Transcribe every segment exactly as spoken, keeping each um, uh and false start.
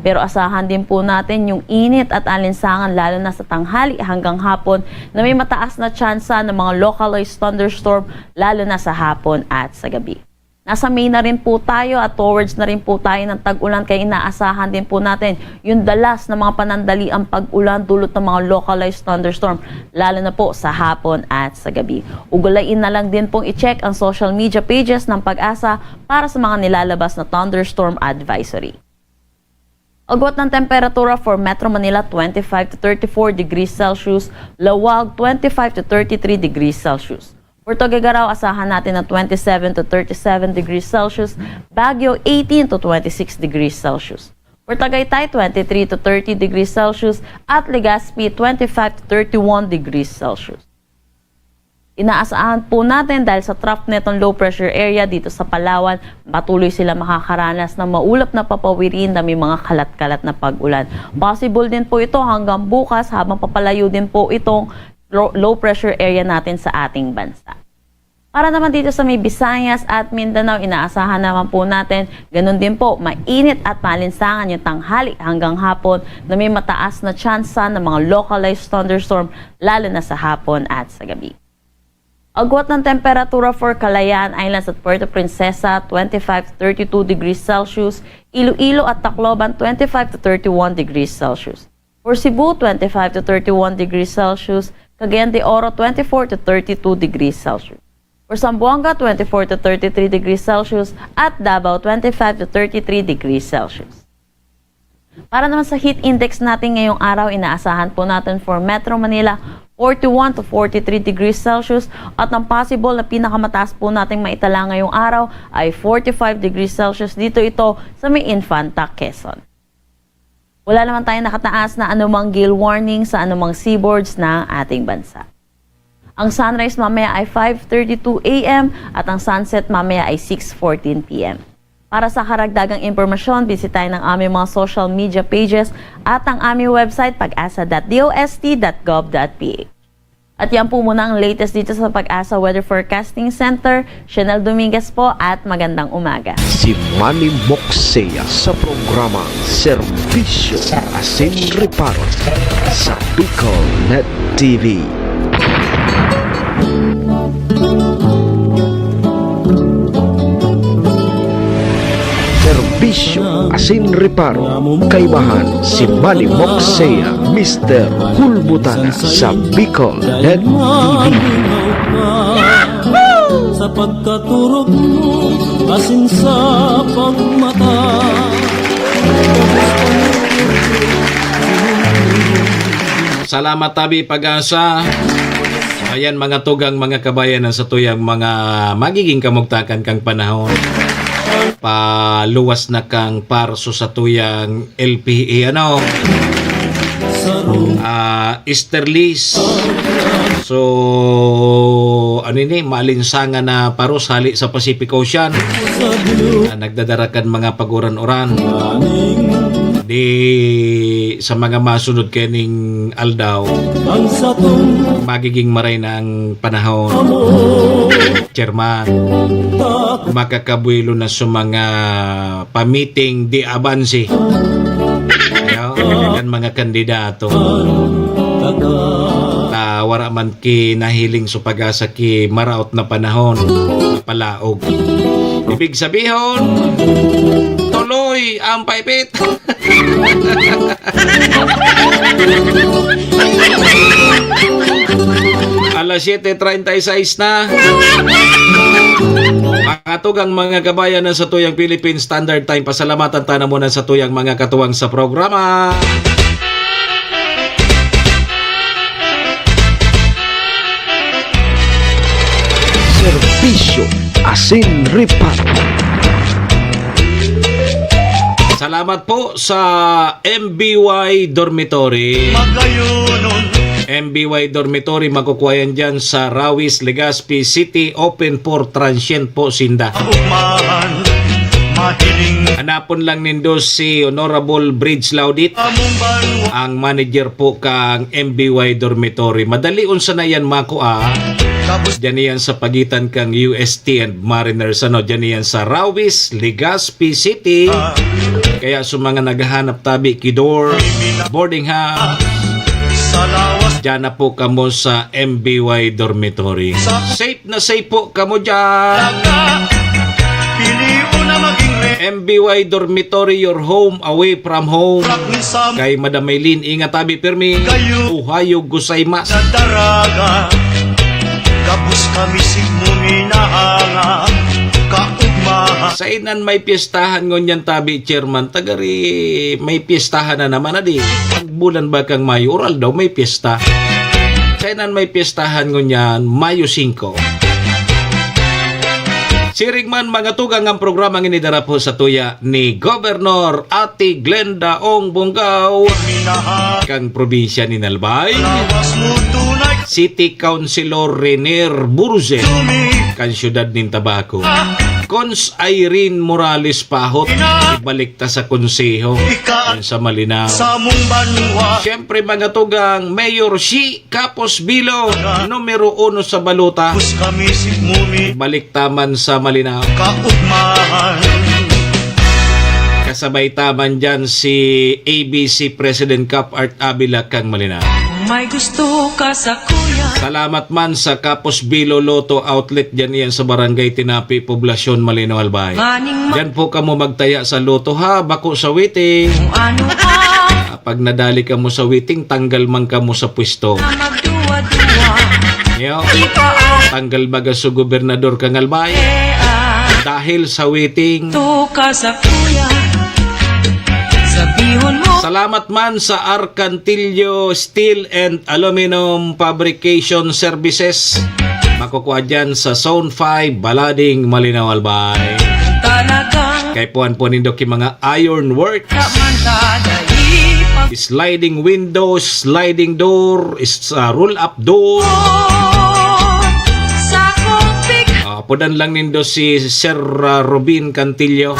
Pero asahan din po natin yung init at alinsangan, lalo na sa tanghali hanggang hapon, na may mataas na tsansa ng mga localized thunderstorm, lalo na sa hapon at sa gabi. Nasa May na rin po tayo at towards na rin po tayo ng tag-ulan, kaya inaasahan din po natin yung dalas ng mga panandaliang pag-ulan dulot ng mga localized thunderstorm, lalo na po sa hapon at sa gabi. Ugulayin na lang din pong i-check ang social media pages ng PAGASA para sa mga nilalabas na thunderstorm advisory. Agwat ng temperatura for Metro Manila, twenty-five to thirty-four degrees Celsius, Laoag, twenty-five to thirty-three degrees Celsius. For Tuguegarao, asahan natin na twenty-seven to thirty-seven degrees Celsius, Baguio, eighteen to twenty-six degrees Celsius. For Tagaytay, twenty-three to thirty degrees Celsius, at Legazpi, twenty-five to thirty-one degrees Celsius. Inaasahan po natin, dahil sa trough netong low pressure area dito sa Palawan, patuloy sila makakaranas ng maulap na papawirin na may mga kalat-kalat na pag-ulan. Possible din po ito hanggang bukas, habang papalayo din po itong lo-, low pressure area natin sa ating bansa. Para naman dito sa may Visayas at Mindanao, inaasahan naman po natin, ganun din po, mainit at maalinsangan yung tanghali hanggang hapon na may mataas na tsansa ng mga localized thunderstorm, lalo na sa hapon at sa gabi. Agwat ng temperatura for Kalayaan Islands at Puerto Princesa, twenty-five to thirty-two degrees Celsius, Iloilo at Tacloban, twenty-five to thirty-one degrees Celsius. For Cebu, twenty-five to thirty-one degrees Celsius, Cagayan de Oro, twenty-four to thirty-two degrees Celsius. For Zamboanga, twenty-four to thirty-three degrees Celsius, at Davao, twenty-five to thirty-three degrees Celsius. Para naman sa heat index natin ngayong araw, inaasahan po natin for Metro Manila, forty-one to forty-three degrees Celsius, at ang possible na pinakamataas po nating maitala ngayong araw ay forty-five degrees Celsius. Dito ito sa may Infanta, Quezon. Wala naman tayong nakataas na anumang gale warning sa anumang seaboards ng ating bansa. Ang sunrise mamaya ay five thirty-two A M at ang sunset mamaya ay six fourteen P M. Para sa karagdagang impormasyon, bisitahin ang aming mga social media pages at ang aming website, pag asa dot D O S T dot gov dot P H. At yan po muna ang latest dito sa PAGASA Weather Forecasting Center. Chanel Dominguez po at magandang umaga. Si Manny Moxea sa programa Serbisyo Asin Reparo sa Bicol Net T V. Serbisyo asin reparo, kaibahan si Manny Moxea, Mister Hulbutana sa Bicol Net T V. Sa pagkaturog mo, asin sa pagmata. Salamat tabi, PAGASA. Ayan, mga tugang, mga kabayan, ang satuyang mga magiging kamugtakan kang panahon. Paluwas na kang parso sa tuyang L P A, ano? Ah, easterlies. So, ano ini? Maalinsangan na paros hali sa Pacific Ocean. Ah, nagdadara kan mga paguran-uran. Di sa mga masunod kaining aldaw, magiging maray na ang panahon. Chairman, makakabuelo na sa mga pamiting di abansi. Yan, yan mga kandidato. Ta wara man ki nahiling sa PAGASA ki maraot na panahon, palaog. Ibig sabihon, tuloy ang paipit. Alas siete treinta y seis na. Mga tugang, mga kabayan, na sa tuyang Philippine Standard Time, pasalamatan ta na muna sa tuyang mga katuwang sa programa. Serbisyo asin reparo. Salamat po sa M B Y Dormitory. M B Y Dormitory, makukuha yan dyan sa Rawis, Legazpi City, open for transient po sinda. Hanapon lang nindo si Honorable Bridge Laudit, ang manager po kang M B Y Dormitory. Madali unsa na yan makua. Diyan yan sa pagitan kang U S T and Mariners, ano, diyan yan sa Rawis, Legazpi City. Kaya sa mga naghahanap tabi ki dor, boarding house, diyan na po kamo sa M B Y Dormitory. Safe na safe po kamo diyan. M B Y Dormitory, your home away from home. Kay Madam Maylin, ingat tabi pirmi. Ohayo gozaimasu. Sa daraga, gabos kami sigmo minahanga, kaugmahan. Sainan may piyestahan ngunyan tabi, Chairman? Tagari, may piyestahan na naman, adi. Pag bulan ba kang Mayo, oral daw may piyesta. Sainan may piyestahan ngunyan, Mayo singko. Siring man, mga tugang, ang programa ngini dara po sa tuya ni Governor Ate Glenda Ong Bongao, kang probinsya ni Albay, City Councilor Renier Burze, kan siyudad nin Tabaco, Cons Irene Morales Pahot, ibalik ta sa konseho, yan sa Malinao. Siyempre, mga tugang, Mayor Shi Capos Bilo, numero uno sa balota. Balik ta man sa Malinao. Kasabay ta man dyan si A B C President Cap Art Avila kang Malinao. May gusto ka sa kuya. Salamat man sa Capos Bilo Lotto Outlet dyan iyan sa Barangay Tinapi, Poblacion Malinao, Albay. Dyan po kamo magtaya sa lotto, ha, bako sa waiting. Kung ano ang Ah, pag nadali kamo sa waiting, tanggal man kamo sa pwesto. Magduwa-duwa. Yo. Tanggal baga sa gobernador kang Albay. Dahil sa waiting. Tuka sa kuya. Sabihon mo. Salamat man sa Arcantillo Steel and Aluminum Fabrication Services. Makukuha dyan sa Zone five, Balading, Malinao, Albay. Talagang Kay puan po nindo ki mga iron work. Sliding windows, sliding door, is, ah, roll-up door. Ah, pudan lang nindo si Sir, ah, Robin Cantillo.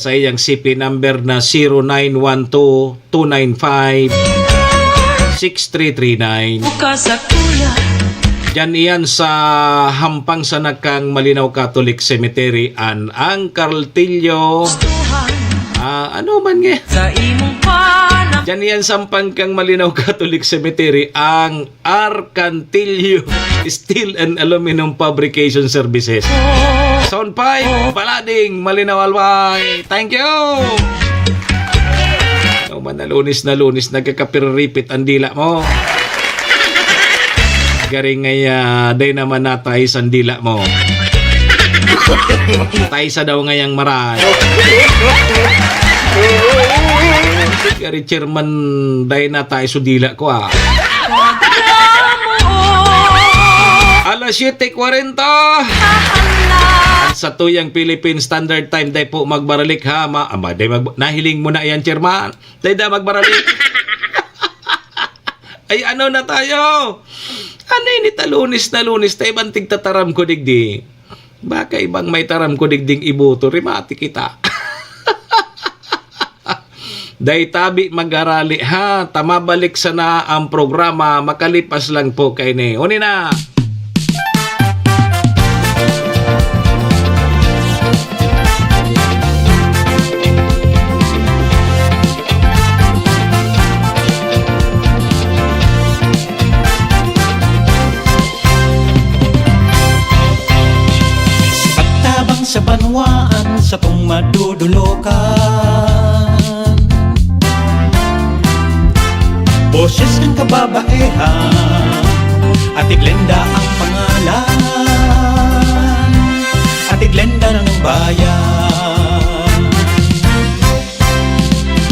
Sa iyang C P number na zero nine one two, two nine five, six three three nine. Diyan iyan sa hampang sana kang Malinao Catholic Cemetery, an, ang Cartillo. Ah, ano man nga? Sa imong pana. Diyan iyan sa hampang kang Malinao Catholic Cemetery, ang Arcantillo Steel and Aluminum Fabrication Services. Sound five, Balading, Malinao, Albay. Thank you! Ano man, na Lunes na Lunes, nagkakapiripit ang dila mo. Garing ngay, ah, day naman nata isang dila mo. Taisa daw ngayang maray. Gari chairman, day na tayo sa dila ko, ah. Alas siyete kwarenta. Sa tuyang Philippine Standard Time, day po magbaralik, ha, ma-, ama, day mag-, nahiling mo na yan, chairman. Day da magbaralik. Ay, ano na tayo? Ano ini ta Lunes na Lunes, ta ibang tigtataram ko digdi? Baka ibang may taram ko digding iboto, rimati kita. Dai tabi mag-arali, ha? Ta mabalik sana ang programa, makalipas lang po kaini. Uni na! Pagtabang sa banwaan, satong madudulokan. Boses kan kababaehan, Ate Glenda ang pangalan. Ate Glenda ng bayan.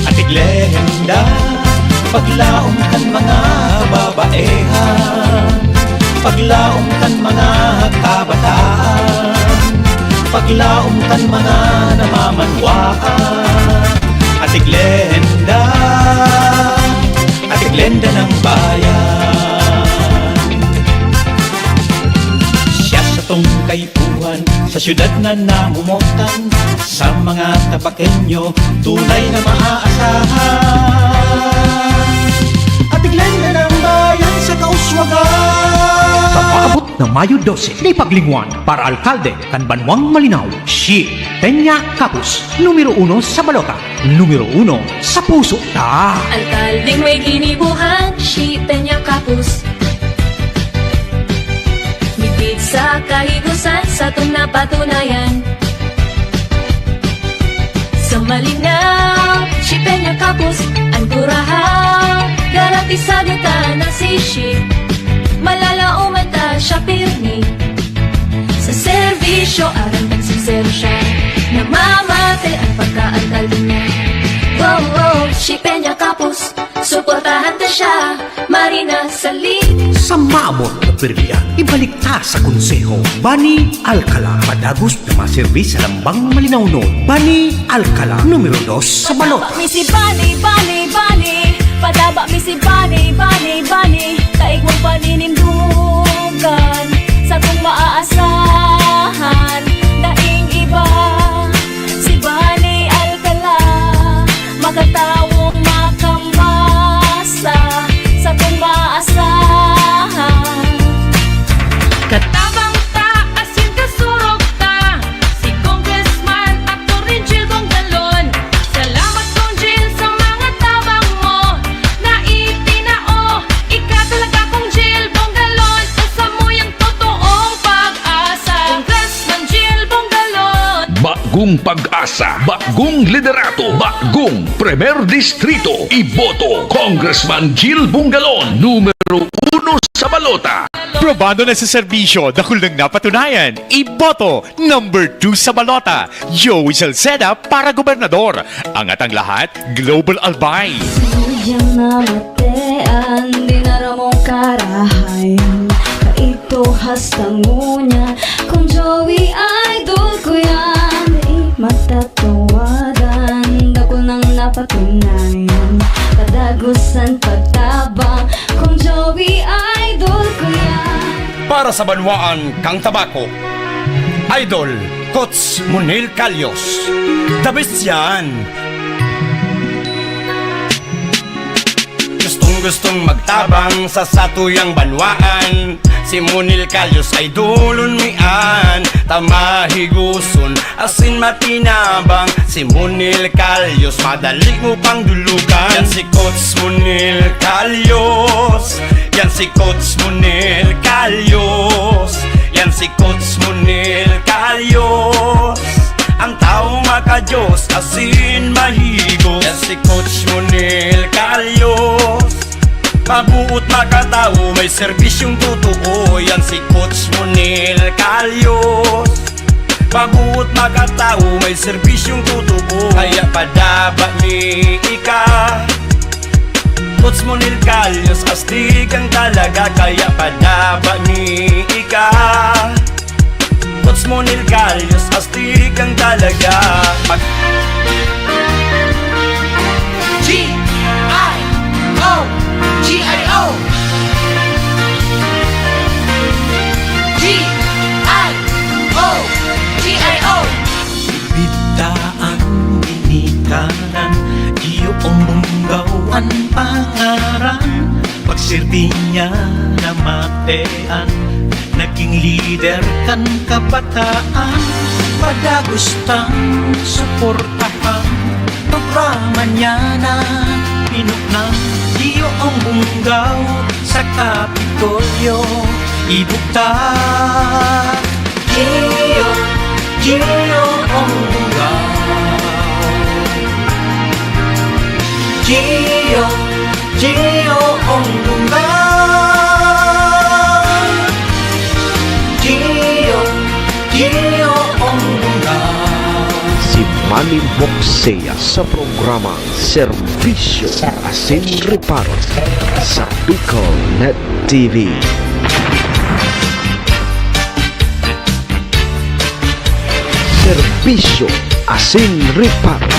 Ate Glenda, paglaom kan mga babaehan, paglaom kan mga kabataan, paglaom kan mga namamanwaan. Ate Glenda, Ate Glenda ng bayan. Siya sa tungkay Buwan sa siyudad na namomotan, sa mga Tabaqueño, tunay na maaasahan. Ate Glenda ng bayan sa kauswagan. Sa paabot Na Mayo dose, di paglingwan, para alkalde kan Banwang Malinao, si Peña Capus, numero uno sa balota, numero uno sa puso ta. Alkaldeng may ginibohan, si Peña Capus. Midbid sa kahigosan, satong napatunayan. Sa Malinao, si Peña Capus, an kurahaw. Garantisado ta na si Shi. Malalaoman ta siya pirmi. Sa serbisyo, aram kan sinsero siya. Namamate an pagkaalkalde niya. Oh, oh, si Peña Capus, suportahan ta siya. Marina Salin. Sa maabot na pirdian, ibalik ta sa konseho. Bani Alcala, padagos na maserbi sa lambang malinaw nun. Bani Alcala, numero dos sa balota. Padaba mi si Bani, Bani, Bani. Padaba mi si Bani, Bani, Bani. Kaigwang paninindugan, satong maaasahan. Daing iba, si Bani Alcala. Makatawong makambasa, satong maaasahan. Katabang ta, asin kasurog ta, si Congressman Attorney Jil Bongalon. Salamat, Cong Jil, sa mga tabang mo na itinao. Ika talaga, Cong Jil Bongalon, samuyang totoong pag-asa. Congressman Jil Bongalon. Bagong pag-asa, bagong liderato, bagong Primer Distrito. Iboto, Congressman Jil Bongalon, numero uno sa balota. Probado na sa serbisyo, dakul nang napatunayan. Iboto, number two sa balota. Joey Salceda para gobernador. Angat ang lahat, Global Albay. Sayang na matean, di na ramong karahayan. Kaito hasta ngunyan, Cong Joey, idol ko yan. Di matatawadan, dakul nang napatunayan. Kadagosan pagtabang, Cong Joey, idol ko yan. Para sa banwaan kan Tabaco, Idol Coach Monel Calios. The best yan! Gustong-gustong magtabang sa satuyang banwaan, si Monel Calios, idolon mi an. Ta mahigoson asin matinabang, si Monel Calios, madali mo pang dulugan. Yan si Coach Monel Calios. Yan si Coach Monel Calios. Yan si Coach Monel Calios. An tawong maka-Diyos asin mahigos. Yan si Coach Monel Calios. Mabuot, makatawo, may serbisyong totoo. Yan si Coach Monel Calios. Mabuot, makatawo, may serbisyong totoo. Kaya padaba mi ika, Coach Monel Calios, astig ang talaga. Kaya padaba mi ika, Coach Monel Calios, astig ang talaga. Pag- G I O, G I O. G I O, G I O. Bitaang ginikanan, iyo ang bunggaw an pangaran. Pagserbi niya na matean, naging lider kan kabataan. Padagos tang suportahan, programa niya na pinuknang. Iyo ang bunggaw sa Kapitolyo, ibugtak. Gio, Gio ang bunggaw. Gio, Gio ang bunggaw. Gio, Gio ang bunggaw. Si Manny Moxea sa programa Serbisyo asin Reparo sa Bicol Net T V. Serbisyo asin Reparo.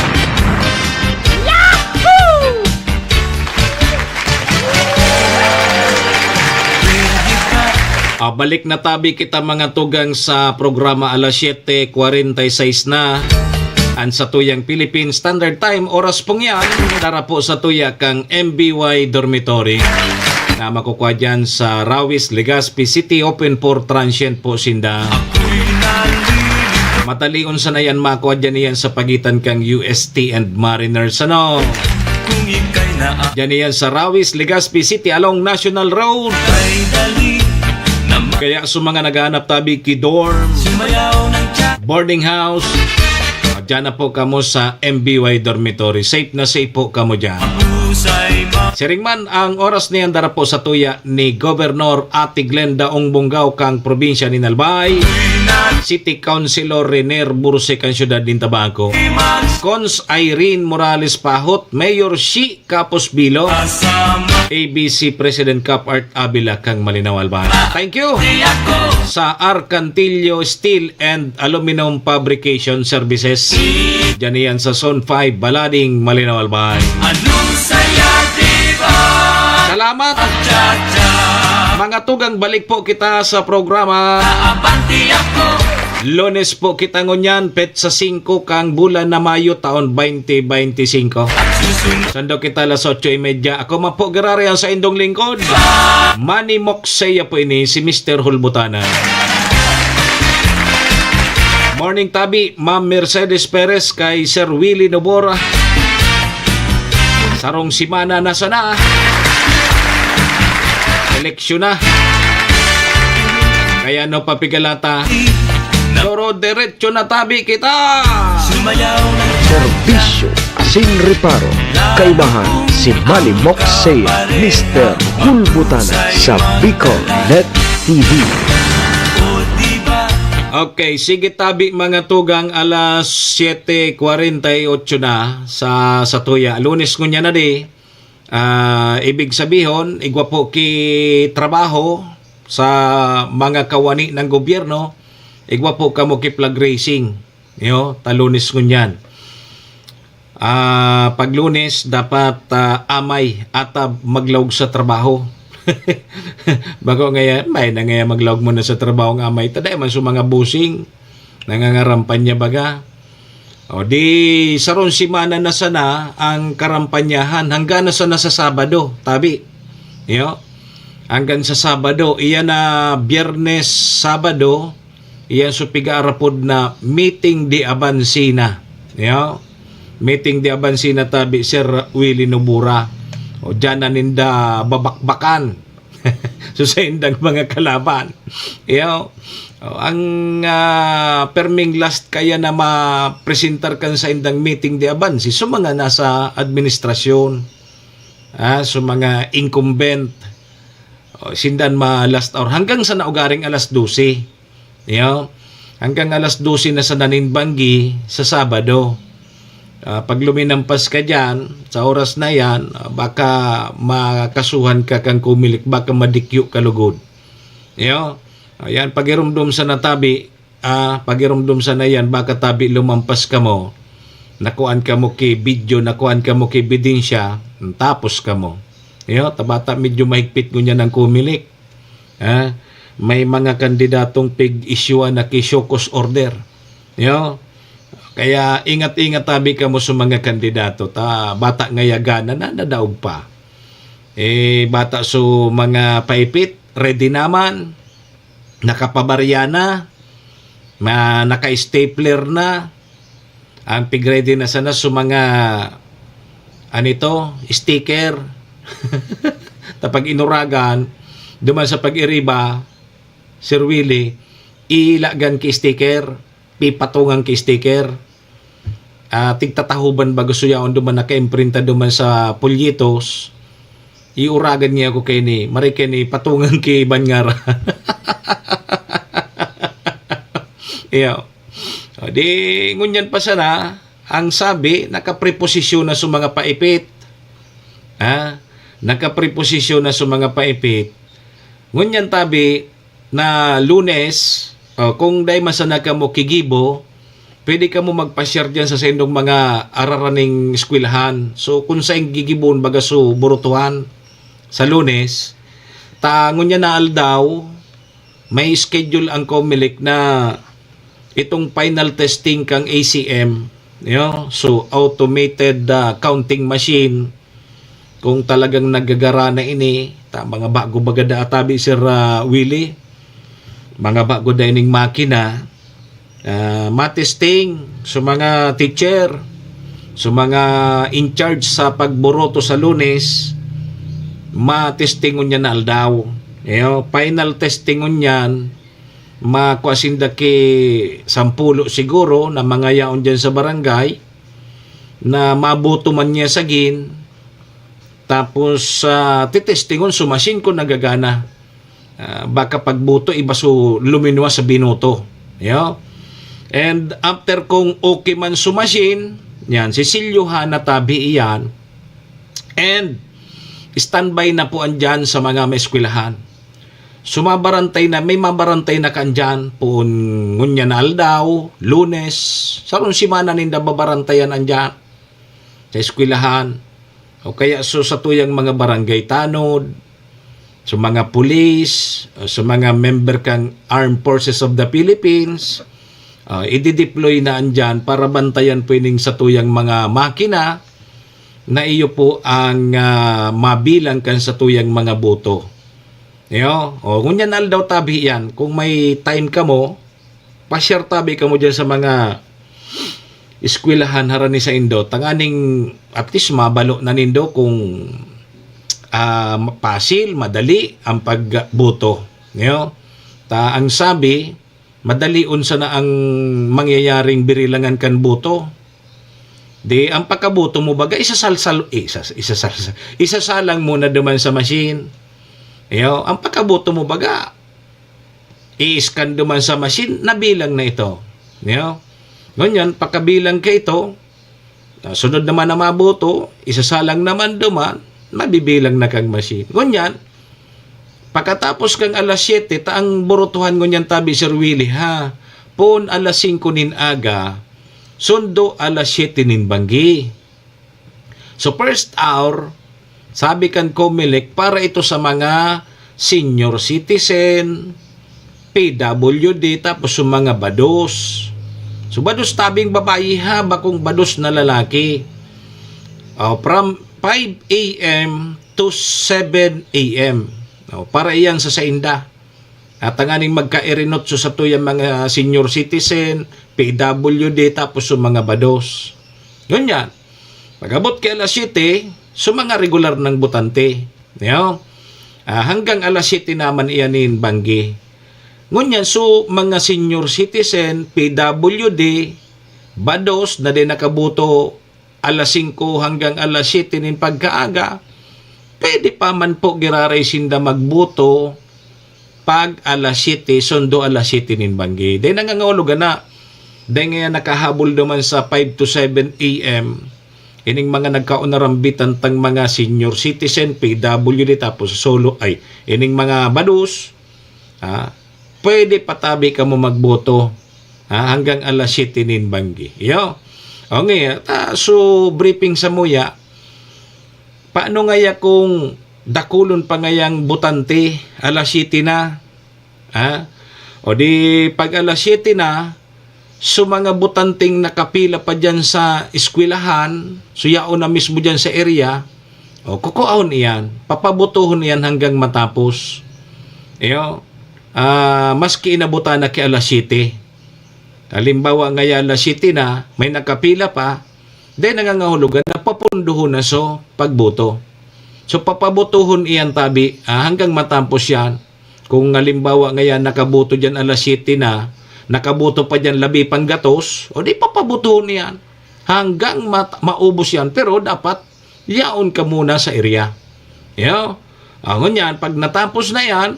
Ah, balik na tabi kita, mga tugang, sa programa. Alas siyete kwarenta y seis na. An satuyang Philippine Standard Time, oras pong yan, dara po sa tuya kang M B Y Dormitory. na makukuha dyan sa Rawis, Legazpi City, open for transient po sinda. Madalion sana yan makuha dyan, iyan sa pagitan kang U S T and Mariners, ano? Dyan iyan sa Rawis, Legazpi City along National Road. Kaya sa mga naghahanap tabi ki dorm, boarding house, dyan na po kamo sa M B Y dormitory. Safe na safe po kamo dyan. Siring man, ang oras niyan dara po sa tuya ni Gobernador Ate Glenda Ong Bongao kang probinsya ni Albay, City Councilor Renier Burse kang syudad nin Tabaco, Cons Irene Morales Pahot, Mayor Shi Kapos Bilo, A B C President Cap Art Avila kang Malinao, Albay. Thank you sa Arcantillo Steel and Aluminum Fabrication Services. Diyan iyan sa Zone five, Balading, Malinao, Albay. Anong saya, di ba? Salamat. Cha-cha. Mga tugang, balik po kita sa programa. Aabanti ako. Lunes po kita ngunyan, petsa singko kang bulan na Mayo, taon twenty twenty-five. At susunod. Sando kita alas otso y media. Ako man po, giraray ang saindong lingkod. Manny Moksea po ini, si Mister Hulbutanan. Morning tabi, Ma'am Mercedes Perez, kay Sir Willie Nobora. Sarong semana na sana. Eleksyon na. Kaya no papigalata. Doro diretso na tabi kita. Sumayaw ng Serbisyo asin reparo. Kaibahan si Manny Moksea, Mister Hulbutanan sa Bicol Net T V. Okay, sige tabi mga tugang, alas siyete kwarenta y otso na sa, sa tuya. Lunes ngunyan na di. Ah, ibig sabihon, igwa po ki trabaho sa mga kawani ng gobyerno, igwa po kamo ki flag raising. Yo, ta Lunes ngunyan. Ah, pag Lunes, dapat, ah, amay, atab, maglaog sa trabaho. Bago ngaya, may na ngaya maglaog mo na sa trabaho ang amay. Taday man sa mga busing, nangangarampanya baga. O di, saron semana na sana ang karampanyahan. Hanggang na sana sa Sabado, tabi. Yo? Hanggang sa Sabado. Iyan na Biyernes, Sabado, iyan so pigaarapod na meeting de avancina. Yo? Meeting de avancina tabi, Sir Willie Nobura. O diyan na ninda babakbakan. So, sa indang mga kalaban. Yo? O, ang, ah, perming last kaya na mapresentar kan sa indang meeting de avance, so mga nasa administrasyon, ah, so mga incumbent, o, sindan ma last hour hanggang sa naugaring alas dose. Yo? Hanggang alas dose na sa naninbanggi sa Sabado. Ah, pag luminampas ka diyan, sa oras na yan, ah, baka makasuhan ka kang Comelec, baka madikyo ka lugod. Yo? Ayan, pagirumdom sa natabi, ah, pagirumdom sa na yan, baka tabi lumampas ka mo, nakuan ka mo ki video, nakuan ka mo ki ebidensya, tapos ka mo. Yo, tabata medyo mahigpit ngunyan ang Comelec. Ha? May mga kandidatong pig-isyuan na ki show cause order. Yo? Kaya ingat-ingat tabi kamo sa mga kandidato. Ta, bata ngaya gana na, nadaog pa. Eh, bata so mga paipit, ready naman, nakapabarya na, ma-, naka-stapler na, ang pig-ready na sana sa mga, ano ito, sticker. Ta pag inuragan, duman sa pag-iriba, Sir Willie, ilagan ki sticker, pipatungan ki sticker. Ah, tigtatahoban bago suyaon duman naka-imprinta duman sa polyetos. Iuragan niya ako kay ni, maray kay ni patungan ki iban ngara. Iyo. O, di, ngunyan pa sana, ang sabi, nakapreposisyon na sa mga paipit. Ha? Nakapreposisyon na sa mga paipit. Ngunyan tabi, na Lunes, o, kung dai man sana kamo kigibo, pwede kamo magpa-share diyan sa saindong mga araraning eskwelahan. So, kung saing gigibon, baga so, burutuhan sa Lunes, ta ngunyan na aldaw, may schedule ang Comelec na itong final testing kang A C M, yo, so automated, ah, counting machine, kung talagang nagagara na ini, Ta, mga bago baga da atabi, Sir, ah, Willie. Mga bago da ining makina. Ah, matesting sa mga teacher, sa mga in charge sa pagburoto sa Lunes, matesting ngunyan na aldaw. Iyo, final testing ngunyan, makua sinda ki sampulo siguro na mga yaon dyan sa barangay na maboto man niya sagin, tapos, ah, titestingon su machine kung nagagana. Ah, baka pagboto, iba su luminwa sa binoto. Yo? And after kung okay man su machine, yan, sisilyohan na tabi iyan. And standby na po andyan sa mga maeskwelahan. So, mabarantay na, may mabarantay na ka andyan, poon ngunyan na aldaw, Lunes, sarong semana ninda babarantayan andyan sa eskwelahan, o kaya so satuyang mga barangay tanod, sa mga pulis, o sa mga member kan Armed Forces of the Philippines, ah, idideploy na andyan para bantayan po ining satuyang mga makina na iyo po ang, ah, mabilang kan satuyang mga boto. Iyo, o, ngunyan aldaw tabi yan. Kung may time kamo, pa-share tabi kamo dyan sa mga eskwelahan harani saindo, tanganing at least mabalo na nindo kung, ah, pasil, madali ang pagboto. Iyo. Ta ang sabi, madalion sana ang mangyayaring birilangan kan boto. Di, ang pagkaboto mo baga, isasalsal-, eh, isas-, isasalsal-, isasalang mo na duman sa machine. Iyo, ang pagkaboto mo baga, i-scan duman sa machine, nabilang na ito. Iyo. Ngunyan, pagkabilang ka ito, ah, sunod naman na maboto, isasalang naman duman, mabibilang na kang machine. Ngunyan, pagkatapos kang alas siyete, ta ang burutuhan ngunyan tabi, Sir Willie, ha? Poon alas singko nin aga, sundo alas siyete nin banggi. So, first hour, sabi kan Comelec, para ito sa mga senior citizen, P W D, tapos yung mga bados. So, bados tabing babayi ha, bakong bados na lalaki. Oh, from five A M to seven A M. Oh, para iyan sa sainda. At tanganing magkairinot sa satuyang mga senior citizen, P W D, tapos yung mga bados. Ngunyan, pag-abot kay alas siyete, so mga regular ng botante. Yo? Ah, hanggang alas siyete naman iyan nin banggi. Ngunyan, so mga senior citizen, P W D, bados na din nakaboto alas singko hanggang alas siyete nin pagkaaga, pwede pa man po giraray sinda magboto pag alas siyete, sundo alas siyete nin banggi. Dai nangangahulugan na, dai ngaya nakahabol duman sa five to seven A M, ining mga nagkaonarambitan tang mga senior citizen, P W D, tapos solo, ay, ining mga bados, ha? Pwede pa tabi kamo magboto, ha, hanggang alas siyete nin banggi. Iyo. O, ngaya, ta, so, briefing sa muya, paano ngaya kung dakulon pa ngayang botante, alas siyete na? Ha? O di, pag alas siyete na, so mga botanteng nakapila pa diyan sa eskwelahan, so yaon na mismo diyan sa area, o, kukuahon iyan, papabotohon iyan hanggang matapos. Iyo, ah, maski inabutan na ki alas siyete. Halimbawa, ngaya alas siyete na, may nakapila pa, dai nangangahulugan na papundohon na so pagboto. So, papabotohon iyan tabi, ah, hanggang matapos yan. Kung halimbawa ngaya nakaboto diyan alas siyete na, nakaboto pa diyan labi pang gatos, o di papabotohon iyan. Hanggang mat-, maubos yan, pero dapat yaon ka muna sa area. Yo? Ah, ngunyan, pag natapos na yan,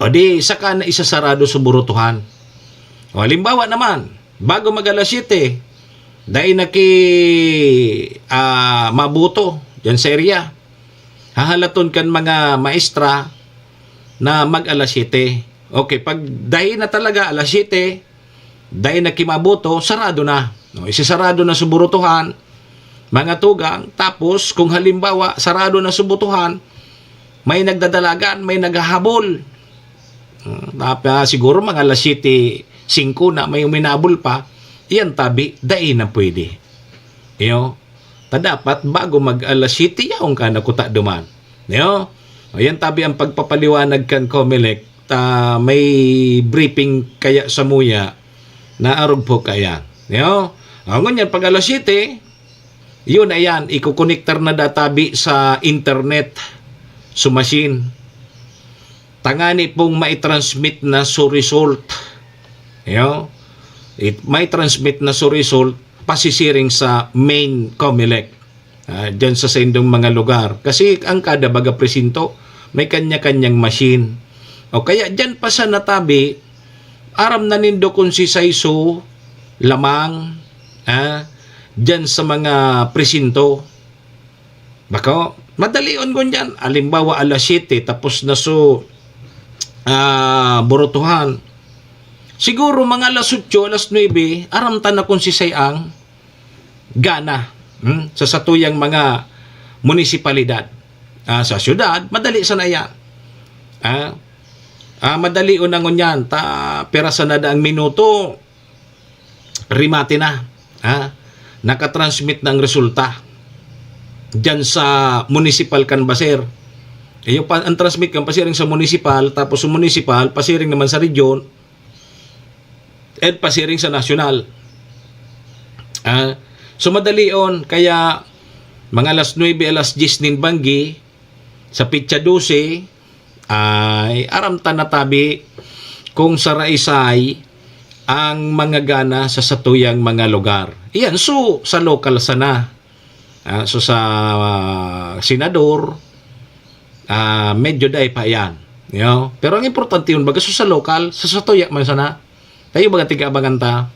o di, saka na isasarado sa burutuhan. O, halimbawa naman, bago mag alas siyete, dai na ki, ah, maboto dyan sa area. Hahalaton kan mga maestra na mag alas siyete. Okay, pag dai na talaga alas siyete, dai na ki maboto, sarado na. No, isisarado na sa burutuhan, mga tugang. Tapos, kung halimbawa, sarado na sa butuhan, may nagdadalagan, may naghahabol. Hmm, napa-, siguro mga alas siyete singko na may uminabol pa, iyan tabi, dai na pwede. Iyo, ta dapat bago mag alas siyete, yaon ka na kuta duman. Iyo, Ayan tabi ang pagpapaliwanag kan Comelec, ta may briefing kaya samuya na arog po kaya. Yo? O, ngunyan, pag alas siyete, yun, ayan, ikokonektar na da tabi sa internet, sa machine. Tangani pong mai-transmit na so result. Yo? It, mai-transmit na so result, pasisiring sa main Comelec. Ah, dyan sa saindong mga lugar. Kasi ang kada baga presinto, may kanya-kanyang machine. O kaya dyan pa sa natabi, aram na nindo kung si Saiso, Lamang, ah, dyan sa mga presinto. Bako, madalion ngunyan. Alimbawa, alas siyete, tapos na so, ah, burutuhan. Siguro mga alas otso, alas nuebe, aram ta na kung si Sayang gana, hmm, sa satuyang mga munisipalidad. Ah, sa syudad, madali sana yan. Ah, ah, madali o na ngunyan, ta, pira sana da ang minuto, rimate na. Ah, nakatransmit na ang resulta diyan sa municipal canvasser. Iyo pa, ang transmit kan pasiring sa municipal, tapos sa municipal, pasiring naman sa region, at pasiring sa nasyonal. Ah, so madalion, kaya mga alas nuebe, alas dyes nin banggi, sa pitsa dose, ay aram ta na tabi kung saraisay ang mga gana sa satuyang mga lugar. Iyan, so, sa lokal sana. Ah, so, sa, ah, senador, ah, medyo dai pa yan. Yo? Pero ang importante yun, baga so sa lokal, sa satuya man sana, tayo baga tiga-abangan ta.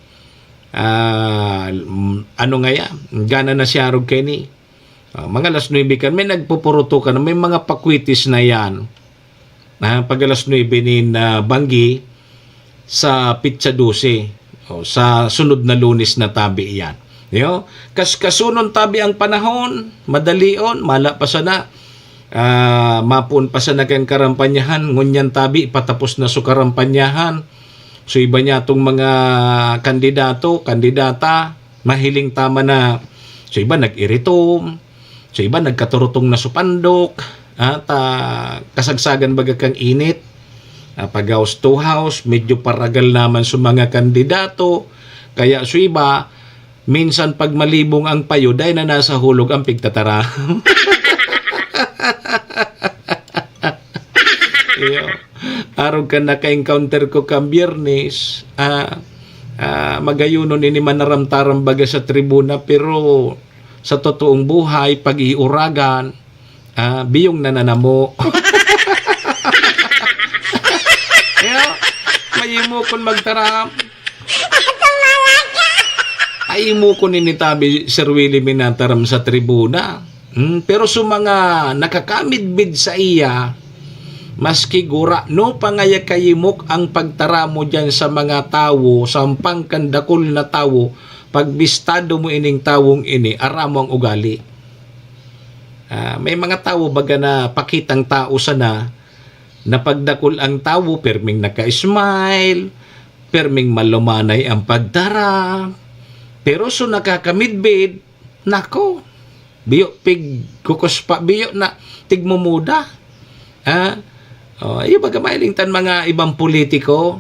Ah, mm, ano nga yan? Gana na siya arog kaini. Ah, mga alas nuebe kan, may nagpupuruto kan, may mga pakwitis na yan. Na pag alas nuebe nin, ah, banggi sa pitsa dose, o sa sunod na Lunes na tabi iyan. Yo, kaskasunon tabi ang panahon, madalion, mala pa sana. Ah, mapoon pa sana kan karampanyahan, ngunyan tabi, patapos na so karampanyahan. So, iba niya tong mga kandidato, kandidata, mahiling tama na. So, iba nag-iritom, so, iba nagkaturutong na so pandok, at, ah, kasagsagan baga kan init. Ah, pag house to house, medyo paragal naman so mga kandidato. Kaya so iba, minsan pag malibong ang payo, dai na nasa hulog ang pigtataram. Iyo. Arog kan naka-encounter ko kan Biyernes, ah, ah, magayonon ini manaram-taram baga sa tribuna, pero sa totoong buhay, pag-iuragan, ah, biyong nananamo. Iyo, mayimokon magtaram. Ay, imo ko nini tabi, Sir Willie, minataram sa tribuna. Hmm, pero sa mga nakakamidbid sa iya, maski gurano pa ngaya kayimok ang pagtaramo diyan sa mga tawo, sampang kan dakul na tawo, pagbistado mo ining tawong ini, aram mo ang ugali. Ah, may mga tawo baga na pakitang tao sana, na pagdakul ang tawo, perming naka-smile, perming malumanay ang pagtaram. Pero so nakakamidbid, nako, biyo pig kukus pa, biyo na tigmumuda. Ha? Oh, iyo baga mahiling tan mga ibang politiko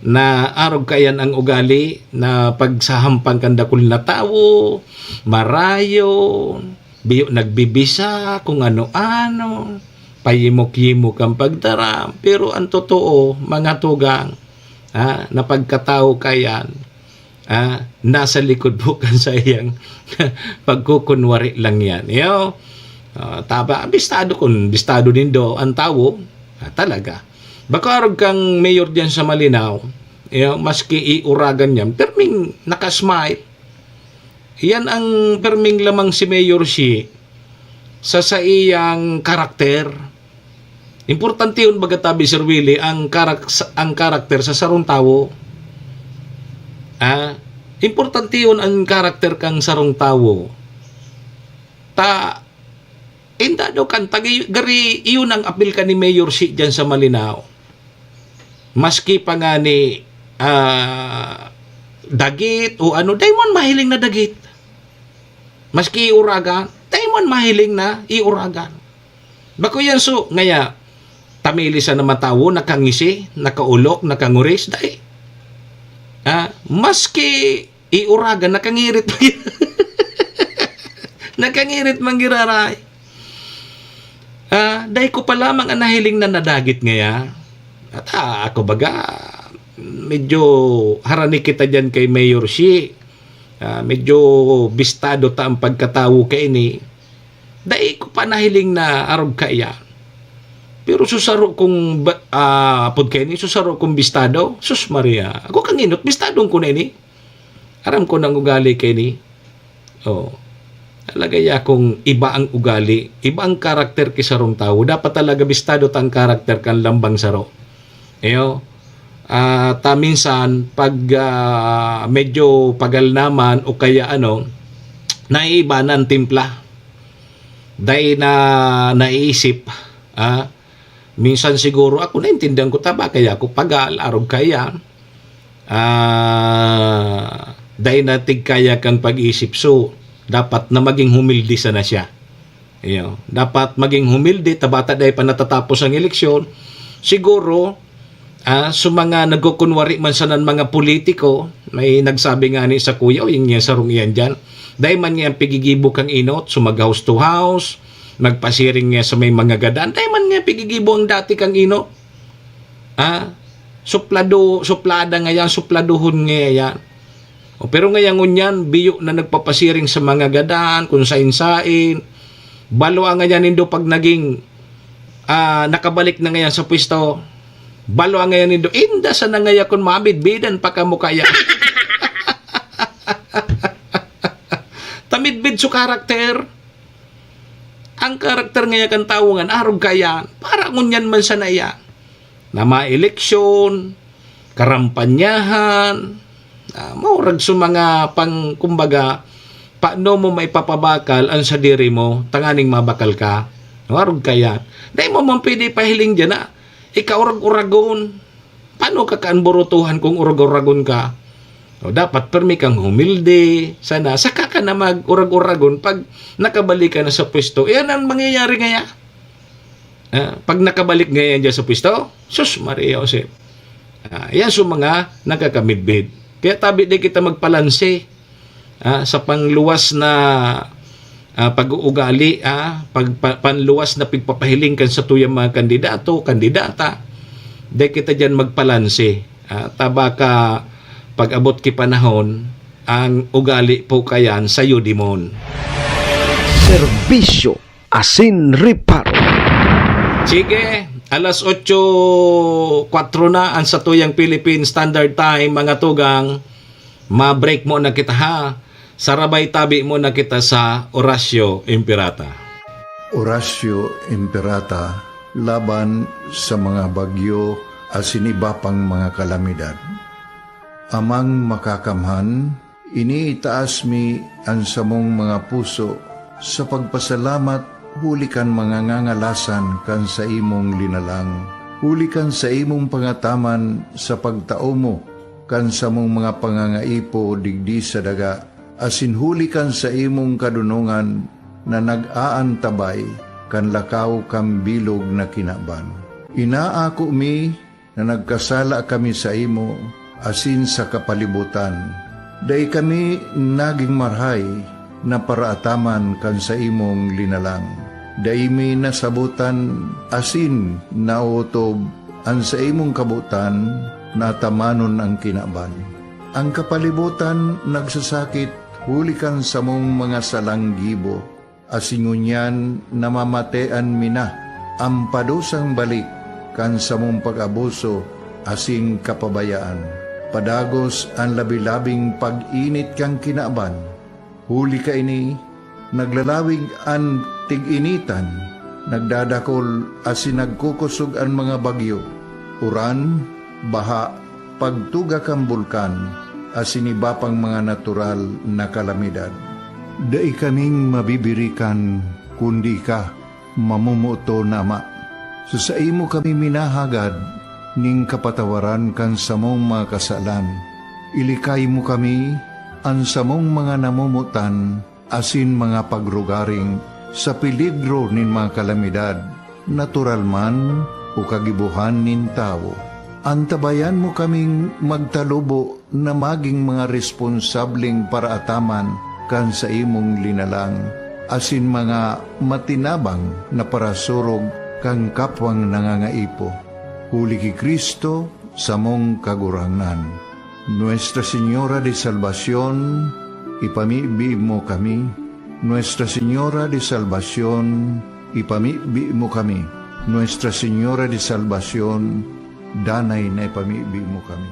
na arog kaiyan ang ugali na pagsahampang kan dakul na tawo, marayo, biyo nagbibisa, kung ano-ano, payimok-yimok ang pagtaram. Pero ang totoo, mga tugang, ha, na pagkatawo kaiyan, ah, nasa likod po kan saiyang pagkukunwari lang yan. Iyo, ah, taba, bistado kun bistado nindo an tawo, ah, talaga. Bako arog kang mayor diyan sa Malinao, iyo, maski iuragan niyan, perming naka-smile. Iyan ang perming lamang si Mayor Shi sa saiyang karakter. Importante yun, baga tabi, Sir Willie, ang karak-, ang karakter sa sarong tawo. Ah, importante yun ang karakter kang sarong tawo. Ta, inda daw kan, tagi-, gari, iyon ang apil ka ni Mayor Shi dyan sa Malinao. Maski pa nga ni, ah, dagit o ano, dai man mahiling na dagit. Maski iuragan, dai man mahiling na iuragan. Bako yan so, ngaya, tamili sa naman tawo, nakangisi, nakaulok, nakanguris, dai. Ah, maski iuragan, nakangirit man. Nakangirit man giraray. Ah, dai ko pa lamang an nahiling na nadagit ngaya. At, ah, ako baga, medyo harani kita diyan kay Mayor Shi. Ah, medyo bistado ta ang pagkatawo kaini. Dai ko pa nahiling na arog kaiyan. Pero susaro kong ba-, ah, apod kaini, susaro kong bistado. Sus Maria, ako kanginot, bistadong ko na ini. Aram ko nang ugali kaini. Oh. Talaga ya kung iba ang ugali, iba ang karakter ki sarong tawo. Dapat talaga bistado ta ang karakter kan lambang saro. Iyo. Ah, ta minsan pag, ah, medyo pagal naman o kaya ano, naiiba na ang timpla. Dai na naisip, ah. Minsan siguro ako, naintindihan ko ta ba, kaya ako pagal, arog kaya. Ah, dai na tigkaya kan pag-isip. So, dapat na maging humilde sana siya. Iyo, dapat maging humilde, ta bata dai pa natatapos ang eleksyon. Siguro, ah, so mga nagkukunwari man sanan mga politiko, may nagsabi nga ni sa kuya, o yung niya sarong iyan dyan, dai man niya pigigibo kang inot, so mag-house to house, magpasiring niya sa may mga gadan, dai man niya pigigibo ang dati kang inot. Ah, suplado, suplada nga yan, supladuhon nga yan. O, pero ngaya ngunyan, biyo na nagpapasiring sa mga gadan, kung sain-sain. Balo ang ngayan nindo pag naging, ah, nakabalik na ngayan sa pwesto. Balo ang ngayan nindo, inda sa nangaya kun mabidbidan pa kamo kaya. Tamidbid so karakter. Ang karakter ngaya kan tawo ngan arog kaya, para ngunyan man sana iyan. Na maeleksyon, karampanyahan, ah, maurag sa mga pang, kumbaga, paano mo maipapabakal ang sadiri mo, tanganing mabakal ka? Maurag kaya. Dai mo man pwede pahiling dyan na ikaurag-uragon. Paano ka kaanburutuhan kung urag-uragon ka? O, dapat permi kang humilde, sana, saka ka na mag-urag-uragon pag nakabalik ka na sa pwesto. Iyan ang mangyayari ngaya. Ah, pag nakabalik ngayon dyan sa pwesto, sus, Maria Jose. Ah, yan so mga nakakamidbid. Kaya tabi di kita magpalanse, ah, sa pangluwas na, ah, pag-uugali, ah, pag-, pa-, panluwas na pigpapahiling kan satuyang mga kandidato, kandidata. Di kita dyan magpalanse. Ah, ta baka pag-abot ki panahon, ang ugali po kayan sayo dimon. Serbisyo asin reparo. Sige, alas otso kwatro na ang satuyang Philippine Standard Time, mga tugang. Ma-break muna kita, ha. Sarabay tabi muna kita sa Orasyo Imperata. Orasyo Imperata laban sa mga bagyo asin iba pang mga kalamidad. Amang Makakamhan, iniitaas mi an samong mga puso sa pagpasalamat huli kan mga ngangalasan kan saimong linalang, huli kan saimong pangataman sa pagtao mo kan samong mga pangangaipo digdi sa daga, asin huli kan saimong kadonongan na nag-aantabay kan lakaw kan bilog na kinaban. Inaako mi na nagkasala kami saimo asin sa kapalibotan. Dai kami nagin marahay na paraataman kan saimong linalang. Dai mi nasabotan asin naotob an saimong kabotan na atamanon an kinaban. An kapalibotan nagsasakit huli kan samong mga salang gibo, asin ngunyan namamatean mi na an padusang balik kan samong pag-abuso asin kapabayaan. Padagos an labi-labing pag-init kan kinaban. Huli kaini, naglalawig an tig-initan, nagdadakol asin nagkukosog an mga bagyo, uran, baha, pagtuga kan bulkan, asin iba pang mga natural na kalamidad. Dai kaming mabibirikan, kundi ika, mamomoton na Ama. Sa saimo kami minahagad nin kapatawaran kan samong mga kasalan. Ilikay mo kami, an samong mga namomotan, asin mga pagrugaring sa peligro nin mga kalamidad, natural man o kagibohan nin tawo. Antabayan mo kaming magtalubo na magin mga responsableng paraataman kan saimong linalang, asin mga matinabang na parasurog kan kapwang nangangaipo. Huli ki Cristo, samong Kagurangnan. Nuestra Señora de Salvacion, ipamibi mo kami. Nuestra Señora de Salvacion, ipamibi mo kami. Nuestra Señora de Salvacion, danay na ipamibi mo kami.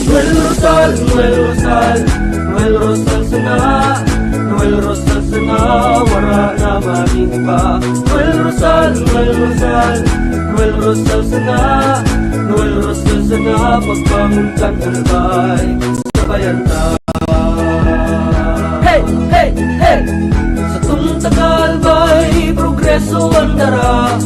Noel Rosal, Noel Rosal, Noel Rosal sana, Noel Rosal sana, wara na magin iba. Noel Rosal, Noel Rosal, Noel Rosal sana, Noel Rosal sana, pagbangon kan albay, sabayan ta. Hey, hey, hey! Satong taga-albay, progreso an dara.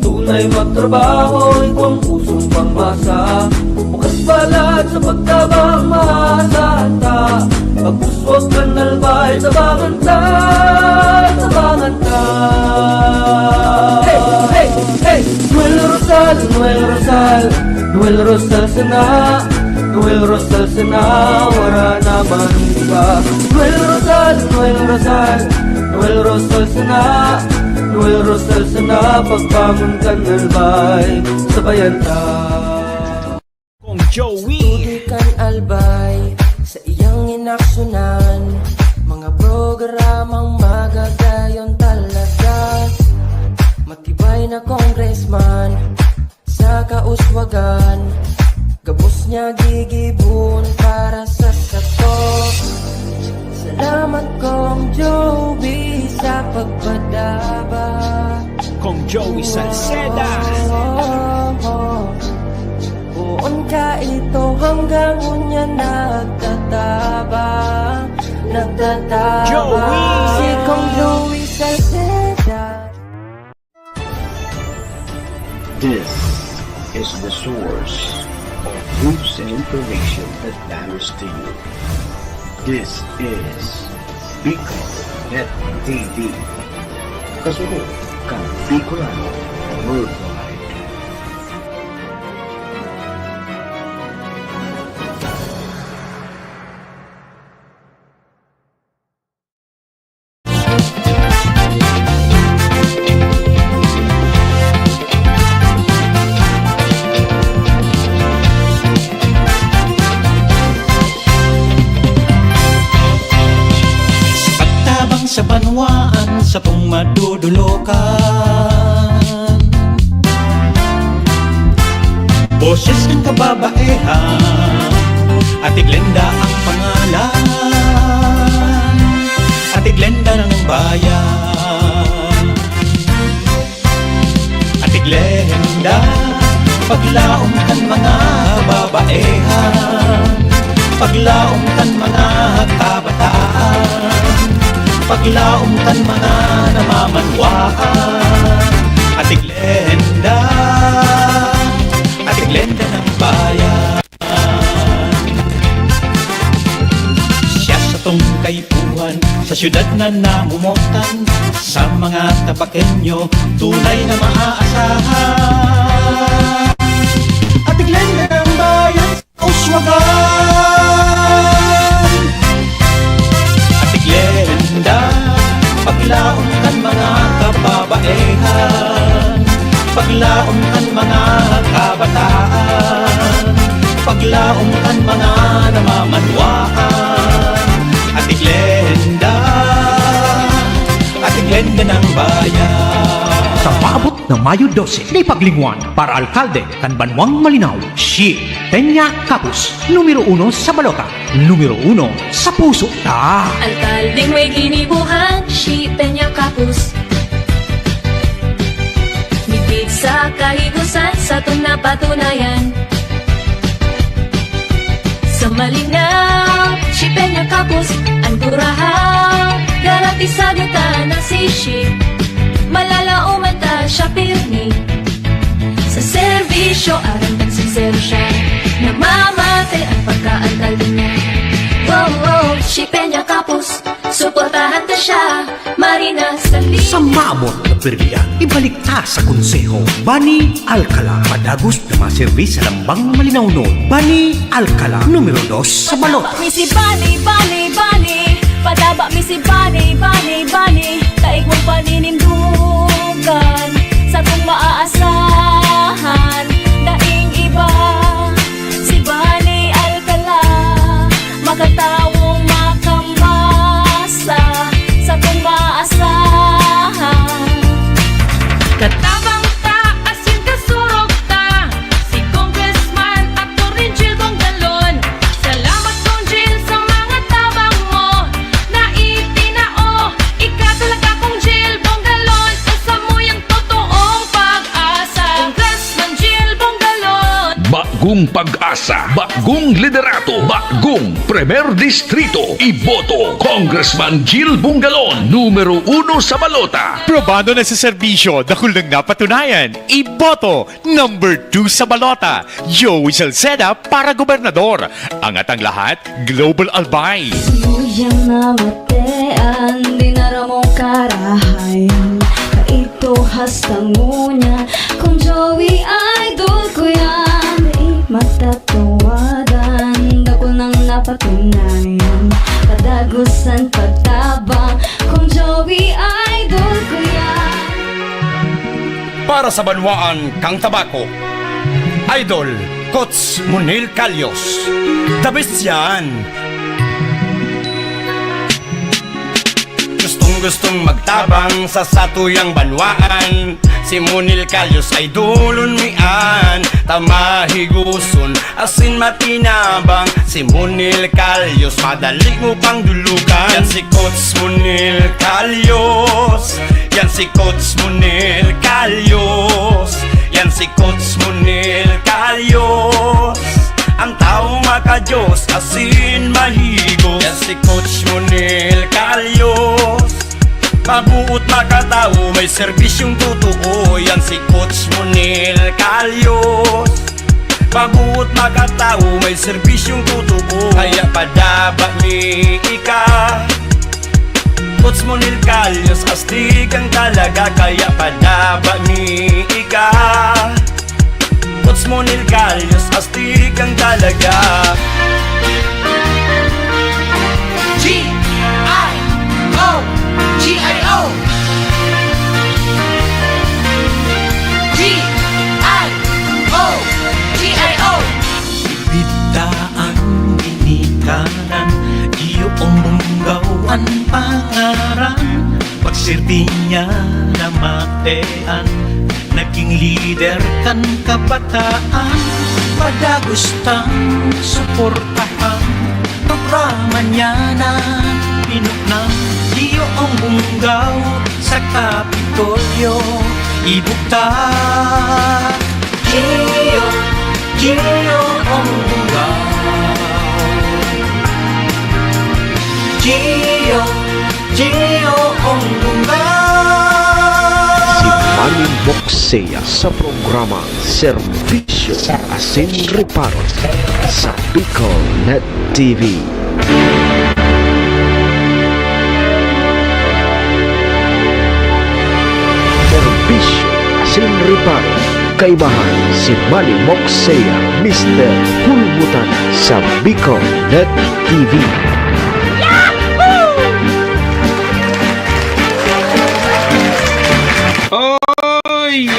Tunay magtrabaho, igwang pusong pangmasa. Bukas palad sa pagtabang, maasahan ta. Pagpuswag kan albay, tabangan ta, tabangan ta. Hey, hey, hey! Noel Rosal, Noel Rosal, Noel Rosal sana, Noel Rosal sana, wara na magin iba. Noel Rosal, Noel Rosal, Noel Rosal sana, Noel Rosal sana, pagbangon kan albay, sabayan ta. Kong Joey. Tudoy kan albay, sa iyang inaksyonan, mga programang magagayon talaga. Matibay na congressman, sa kauswagan, gabos niya gigibon para sa sato. Salamat, Kong Joey, sa pagpadaba. Kong Joey Salceda. Oh, oh, oh. Poon ka ito hanggang unya nagtatabang, nagtatabang. Joey! Si Kong Joey Salceda. This is the source of news and information that matters to you. This is Bicol Net T V. Kasunod kan Bicolano Worldwide. Sa pagtabang sa banwaan, satong madudulokan. Boses kan kababaehan, Ate Glenda ang pangalan, Ate Glenda ng bayan. Ate Glenda, paglaom kan mga kababaehan, paglaom kan mga kabataan, paglaom kan mga namamanwaan. Ate Glenda, Ate Glenda ng bayan. Siya satong kaipuhan, sa syudad na namomotan, sa mga Tabaqueño, tunay na maaasahan. Ate Glenda ng bayan, uswagan. Ate Glenda, paglaom kan mga kababaehan, paglaom kan mga kabataan, paglaom kan mga namamanwaan. Ate Glenda, Ate Glenda ng bayan. Sa paabot na Mayo dose, di paglingwan, para alkalde kan Banwang Malinao, si Peña Capus, numero uno sa balota, numero uno sa puso ta. Alkaldeng may ginibohan, si Peña Capus. Midbid sa kahigosan, satong napatunayan. Sa Malinao, si Peña Capus, an kurahaw, garantisado ta na si Shi. Siya pirmi sa serbisyo, aram kan sinsero siya. Namamatay ang pagkaalkal niya. Oh, oh, si Peña Kapus, suportahan ta siya. Marina Salina. Sa maabot na pirmian, ibalik ta sa konseho. Bani Alcala, padagos na maserbi sa lambang malinaw nun. Bani Alcala, numero dos sa balota. Mi si Bani, Bani, Bani. Padaba mi si Bani, Bani, Bani. Taigwang paninindugan, satong maaasahan, daing iba. Si Bani Alcala, makatawong makamasa, satong maaasahan. Katabang ta, asin kasurog ta, si Congressman Attorney Jil Bongalon. Salamat, Cong Jil, sa mga tabang mo na itinao. Ika talaga, Cong Jil Bongalon, isa mo yang totoong pag-asa. Congressman Jil Bongalon. Bagong pag-asa, bagong liderato, bagong Primer Distrito. Iboto, Congressman Jil Bongalon, numero uno sa balota. Probado na sa serbisyo, dakul nang napatunayan. Iboto, number two sa balota. Joey Salceda para gobernador. Angat ang lahat, Global Albay. Suyang namatean, dinaramong karahayan. Kaidto hasta ngunyan, Cong Joey, idol ko yan. Di matatawadan, dakul nang napatunayan. Kadagosan pagtabang, Cong Joey, idol ko yan. Para sa banwaan kan Tabaco, Idol Coach Monil Calios. The best yan! Gustong-gustong magtabang sa satuyang banwaan, si Monil Calios, idolon mi an. Ta mahigoson asin matinabang, si Monil Calios, madali mo pang dulugan. Yan si Coach Monil Calios. Yan si Coach Monil Calios. Yan si Coach Monil Calios. Ang taong makadiyos, asin mahigos. Yan si Coach Monil Calios. Mabuot, makatawo, may serbisyong totoo. Yan si Coach Monil Calios. Mabuot, makatawo, may serbisyong totoo. Kaya padaba mi ika, Coach Monil Calios, astig ang talaga. Kaya padaba mi ika, Coach Monil Calios, astig ang talaga. G I O, G I O. G I O, G I O. Bibigtaan, ginikanan, iyo ang bunggaw an pangaran. Pagsirbi niya na matean, naging lider kan kabataan. Padagos tang suportahan, programa niya na pinuknang. Iyo ang bunggaw sa Kapitolyo, ibugtak. Gio, Gio ang bunggaw. Gio, Gio ang bunggaw. Si Manny Moksea sa programa Serbisyo asin Reparo sa Bicol Net T V. Serbisyo asin reparo. Kaibahan si Manny Moksea, Mister Hulbutan sa Bicol Net T V. Oy!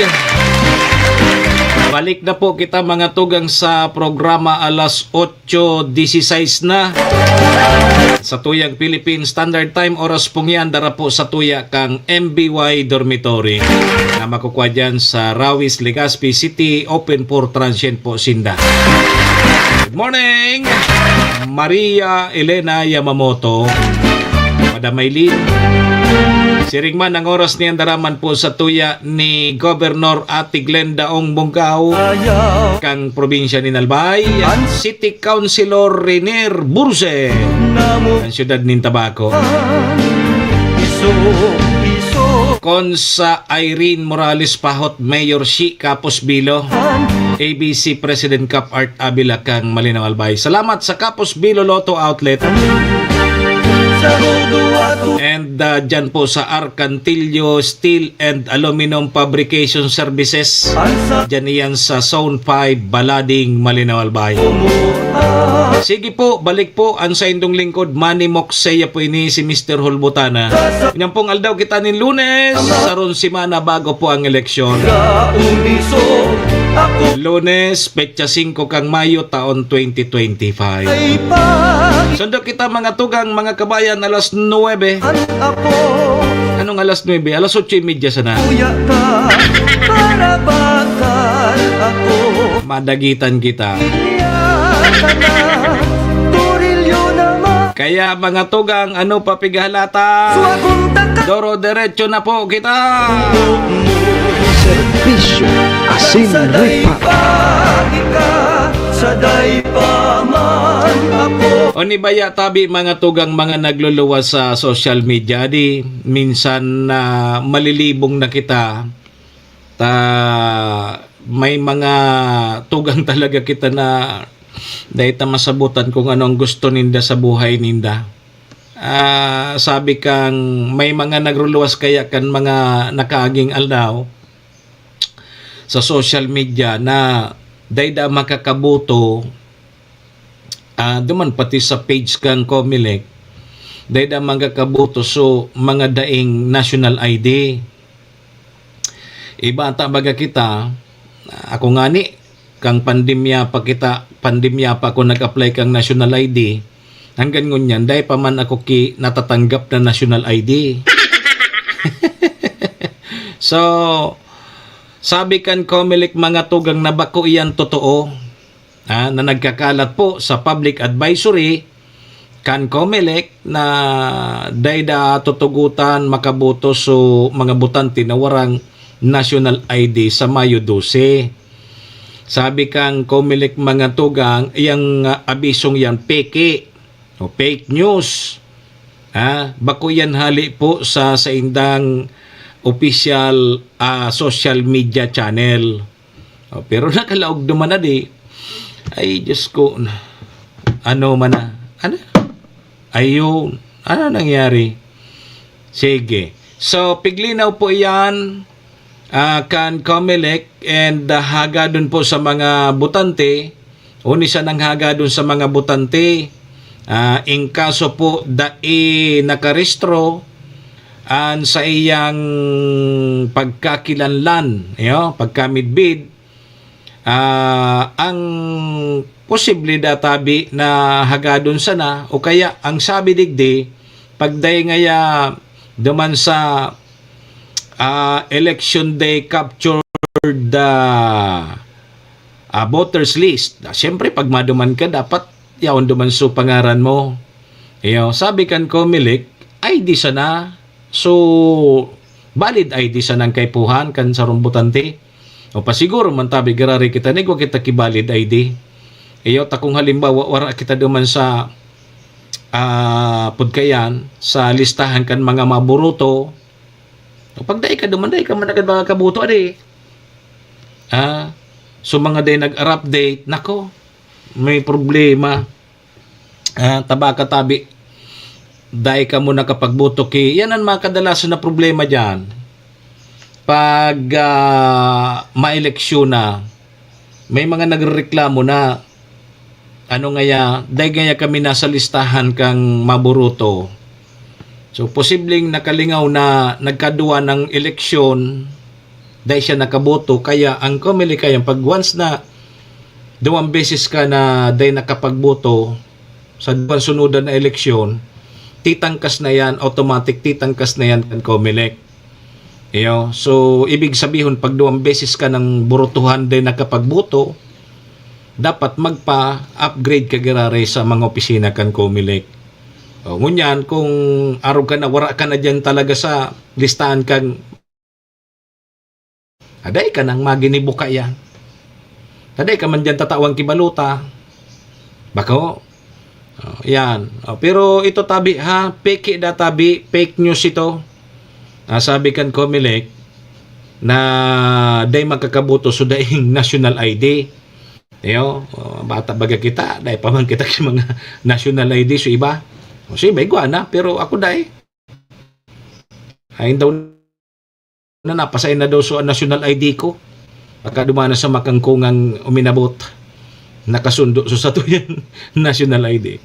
Balik na po kita, mga tugang, sa programa. Alas otso dieciséis na. Sa tuyang Philippine Standard Time, oras pong yan, dara po sa tuya kang M B Y Dormitory na makukuha dyan sa Rawis, Legazpi City, open for transient po sinda. Good morning, Maria Elena Yamamoto. Madam Maylin. Siring man ang oras niyan, dara man po sa tuya ni Governor Ate Glenda Ong Bongkao, kang probinsya ni Albay, City Councilor Renier Burse, ang siyudad nin Tabaco. Cons Irene Morales Pahot, Mayor Shi Kapos Bilo, A B C President Cap Art Avila kang Malinaw Albay. Salamat sa Kapos Bilo Lotto Outlet. And uh, dyan po sa Arcantillo Steel and Aluminum Fabrication Services. Dyan iyan sa Zone five, Balading, Malinaw Albay. Sige po, balik po ang saindong lingkod, Manny Moxeya po ini, si Mister Hulbutana. Inyang pong aldaw kita nin Lunes, saron semana bago po ang eleksyon. Lunes, petsa singko kang Mayo, taon twenty twenty-five. Sundo kita, mga tugang, mga kabayan, alas nuebe. Anong alas nuebe? Alas otso y media sana. Madagitan kita. Kaya, mga tugang, ano pa pighalata? Doro derecho na po kita. Serbisyo asin ripa. O ni baya tabi, mga tugang, mga nagluluwas sa social media, di minsan na malilibong na kita. Ta may mga tugang talaga kita na dai ta masabutan kung ano ang gusto ninda sa buhay ninda. Ah, sabi kang may mga nagruluwas kaya kan mga nakaaging aldaw sa social media na dai da makakaboto, ah, duman pati sa page kang Comelec, dai da makakaboto so mga daing national I D. Iba ta baga kita, ako ngani, kang pandemya pa kita, pandemya pa ako nag-apply kang national I D, hanggang ngunyan, dai pa man ako ki natatanggap na national I D. So, sabi kan Comelec, mga tugang, na bako iyan totoo, ah, na nagkakalat po sa public advisory kan Comelec na dai da tutugotan makaboto so mga botante na warang national I D sa Mayo dose. Sabi kan Comelec, mga tugang, iyang, ah, abisong yan peke o fake news. Ah, bako yan hali po sa saindang official, ah, social media channel. Oh, pero nakalaog duman na di. Ay, Diyos ko. Ano man na? Ano? Ayun. Ano nangyari? Sige. So, piglinaw po iyan, ah, kan Comelec and, ah, hagadon po sa mga botante, o ni sanang hagadon sa mga botante, ah, in kaso po dai nakarehistro an saiyang pagkakilanlan, iyo, pagkamidbid, ah, ang posible da tabi na hagadon sana o kaya ang sabi digdi, pagday ngaya duman sa, ah, election day captured, ah, ah, voters list. Ah, siyempre, pag maduman ka, dapat yaon duman so pangaran mo. Iyo, sabi kan Comelec, I D sana. So, valid I D sana ang kaipuhan kan sarong botante. O pasiguro man tabi, giraray kita, nigwa kita ki valid I D. Iyo, ta kung halimbawa, wara kita duman sa, ah, pudkayan, sa listahan kan mga maburuto, o pag dai ka duman, dai ka man agad makakaboto, adi. Ah, so mga dai nag-update, nako, may problema. Ah, taba ka tabi, dai ka mo nakapagboto ki, yan ang mga kadalasan na problema dyan. Pag, ah, maeleksyon na, may mga nagrereklamo na, ano ngaya, dai ngaya kami nasa listahan kang maboruto. So, posibleng nakalingaw na nagkadua ng eleksyon, dai siya nakaboto, kaya ang Comelec kaya pag once na duwang beses ka na dai nakapagboto sa duwang sunodan na eleksyon, titangkas na yan, automatic, titangkas na yan kan Comelec. Iyo, so, ibig sabihon, pag duwang beses ka nang burutuhan dai nakapagboto, dapat magpa-upgrade ka giraray sa mga opisina kan Comelec. O, ngunyan, kung arog ka na, wara ka na diyan talaga sa listahan kang, aday ka nang maginibo ka yan. Aday ka man diyan tatawan ki balota. Bako? O, yan. O, pero ito tabi ha, peke da tabi, fake news ito. Ah, sabi kan Comelec na dai makakaboto so daing national I D. Iyo, oh, bata baga kita, dai pa man kita ki mga national I D so iba. O, si iba igwa na, pero ako dai. Ay daw na napasay na daw so national I D ko. Baka dumana sa makangkungang uminabot. Nakasundo so satuyang national I D.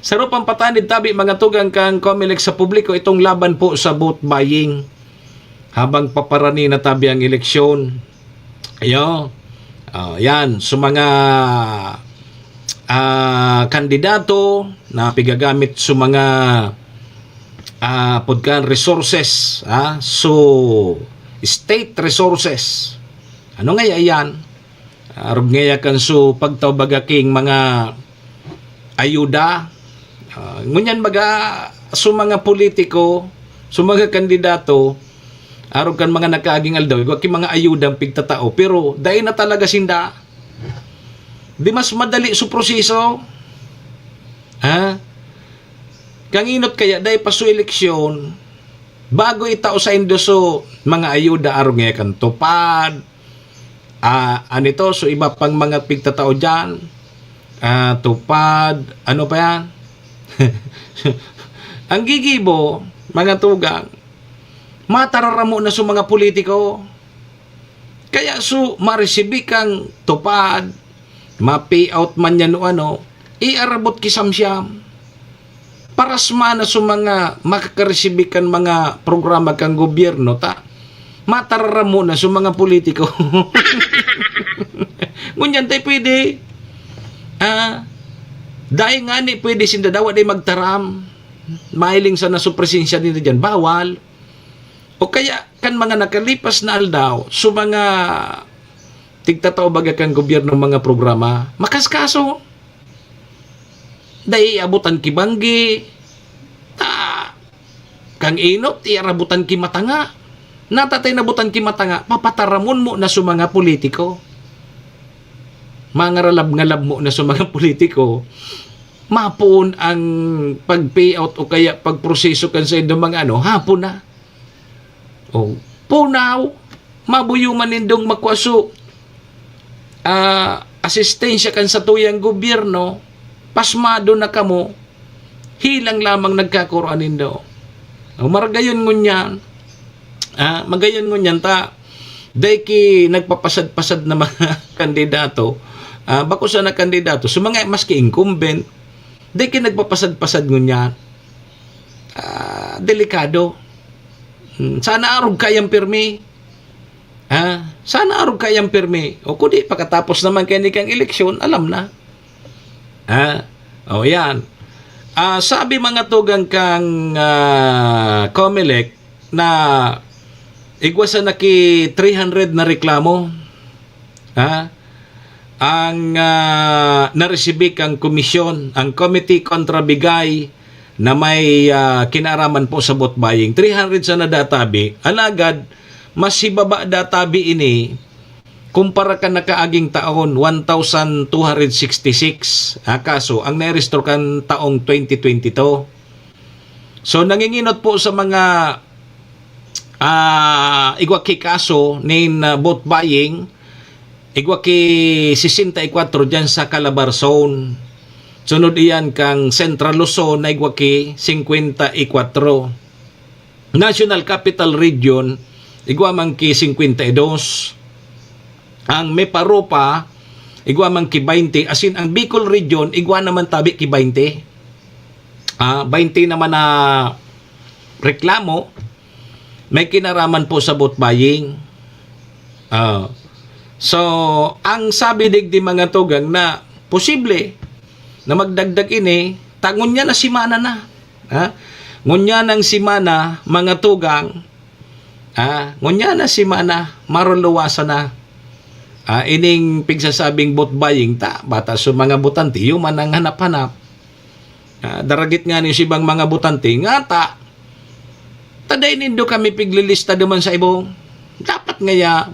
Saro pang patanid tabi mga tugang kan Comelec sa publiko itong laban po sa vote buying habang paparani na tabi ang eleksyon. Ayo. Ah, yan. So mga ah, kandidato na pigagamit so mga ah, pud kan resources, ah, so state resources. Ano nga yan? Arog nga kan so pagtao baga king mga ayuda. Ah, ngunyan baga so mga politiko, so mga kandidato, arog kan mga nakaaging aldaw, igwa ki mga ayudang pigtatao, pero dai na talaga sinda. Di mas madali so proseso? Ha? Kanginot kaya dai pa so eleksyon, bago itao saindo so mga ayuda arog nga kan tupad, ah, ano ito, so iba pang mga pigtatao diyan, ah, tupad, ano pa yan? Ang gigibo, mga tugang, matararamo na so mga politiko. Kaya so, maresibi kang tupad, ma-payout man yan o ano, iarabot ki samsiam. Parasma na so mga makakaresibi kan mga programa kan gobyerno, ta matararamo na so mga politiko. Ngunyan tayo pwede, ah, dahil nga ni pwede sinda daw, di magtaram. Mahiling sana so presensya nila dyan, bawal. O kaya, kan mga nakalipas na aldaw, so mga tigtatao baga kan gobyerno mga programa, makaskaso. Dai abutan ki banggi, ta, kang inot, iarabutan ki matanga. Natatay nabutan ki matanga, papataramon mo na so mga politiko. Mangaralab-ngalab mo na so mga politiko, mapoon ang pag-payout o kaya pagproseso kan sa mga ano, hapon na. O, punaw, mabuyo man nindong makwaso, ah, asistensya kan satuyang gobyerno, pasmado na kamo, hilang lamang nagkakuroan nindo. O, maragayon ngunyan, ah, magayon ngunyan ta, dai ki nagpapasad-pasad na mga kandidato, ah, bako sana kandidato, so mga maski incumbent, dai ki nagpapasad-pasad ngunyan. Ah, delikado. Hmm, sana arog kayang pirmi. Ha? Sana arog kayang pirmi. O kung di, pakatapos naman kaya ni kang eleksyon, alam na. Ha? O yan. Ah, sabi mga tugang kang ah, Comelec na igwa sana ki three hundred na reklamo. Ha? Ang ah, naresibi kang komisyon, ang Committee Kontra Bigay na may ah, kinaaraman po sa vote buying. Three hundred sana databi. Alagad, mas hibaba databi ini kumpara kan nakaaging taon, one thousand two hundred sixty-six. Ah, kaso, ang nairehistro kan taong twenty twenty-two. So, nanginginot po sa mga ah, igwa ki kaso nin ah, vote buying, igwa ki sesenta y kwatro dyan sa Calabar Zone. Sunod iyan kang Central Luzon na igwa ki singkwenta y kwatro. National Capital Region, igwa man ki singkwenta y dos. Ang Miparopa, igwa man ki baynte. Asin ang Bicol Region, igwa naman tabi ki baynte. Ah, baynte naman na reklamo may kinaraman po sa vote buying. Ah, so, ang sabi digdi mga tugang na posible na magdagdag ini, ta ngunyan na semana na. Ha? Ngunyan ang semana, mga tugang, ha? Ngunyan na semana, maruluwasan na. Ah, ining pigsasabing vote buying ta, bata sa mga botante, iyo man ang hanap-hanap. Ah, daragit nga ni sibang mga botante, nga ta, taday nindo kami piglilista duman sa ibong. Dapat ngaya,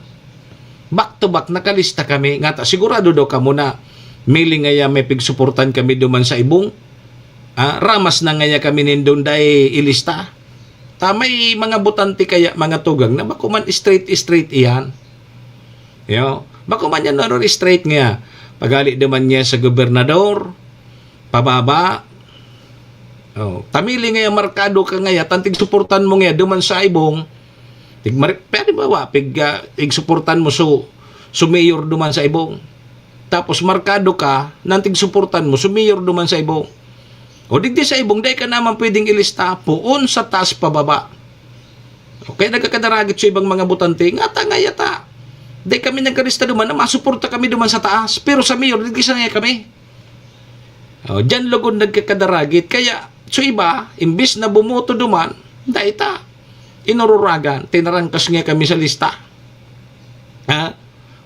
back to back, nakalista kami. Nga ta, sigurado daw kamo na, mili ngaya may pigsuportan kami duman sa ibong. Ah, ramas na ngaya kami nindong dai ilista. Ta may mga botante kaya, mga tugang, na bako man straight-straight iyan. Yo, bako man yan naro straight nga. Paghali duman niya sa gobernador, pababa. Oh, tamili nga yan, markado ka nga yan, tantig suportan mo nga yan, duman sa ibong. Tig mari-, pwede ba, wa? Pig, ah, igsuportan mo su, su mayor duman sa ibong. Tapos markado ka, nantig suportan mo su mayor duman sa ibong. O digdi sa ibong, dai ka naman pwedeng ilista, puon sa taas pababa. Okay, nagkakadaragit sa ibang mga botante, nga ta, nga yata. Dai kami nagkalista duman na masuporta kami duman sa taas, pero sa mayor, digdi sa nga kami. O, diyan lugod nagkakadaragit. Kaya, so iba, imbis na bumoto duman, dai ta. Inururagan, tinarangkas nga kami sa lista. Ha?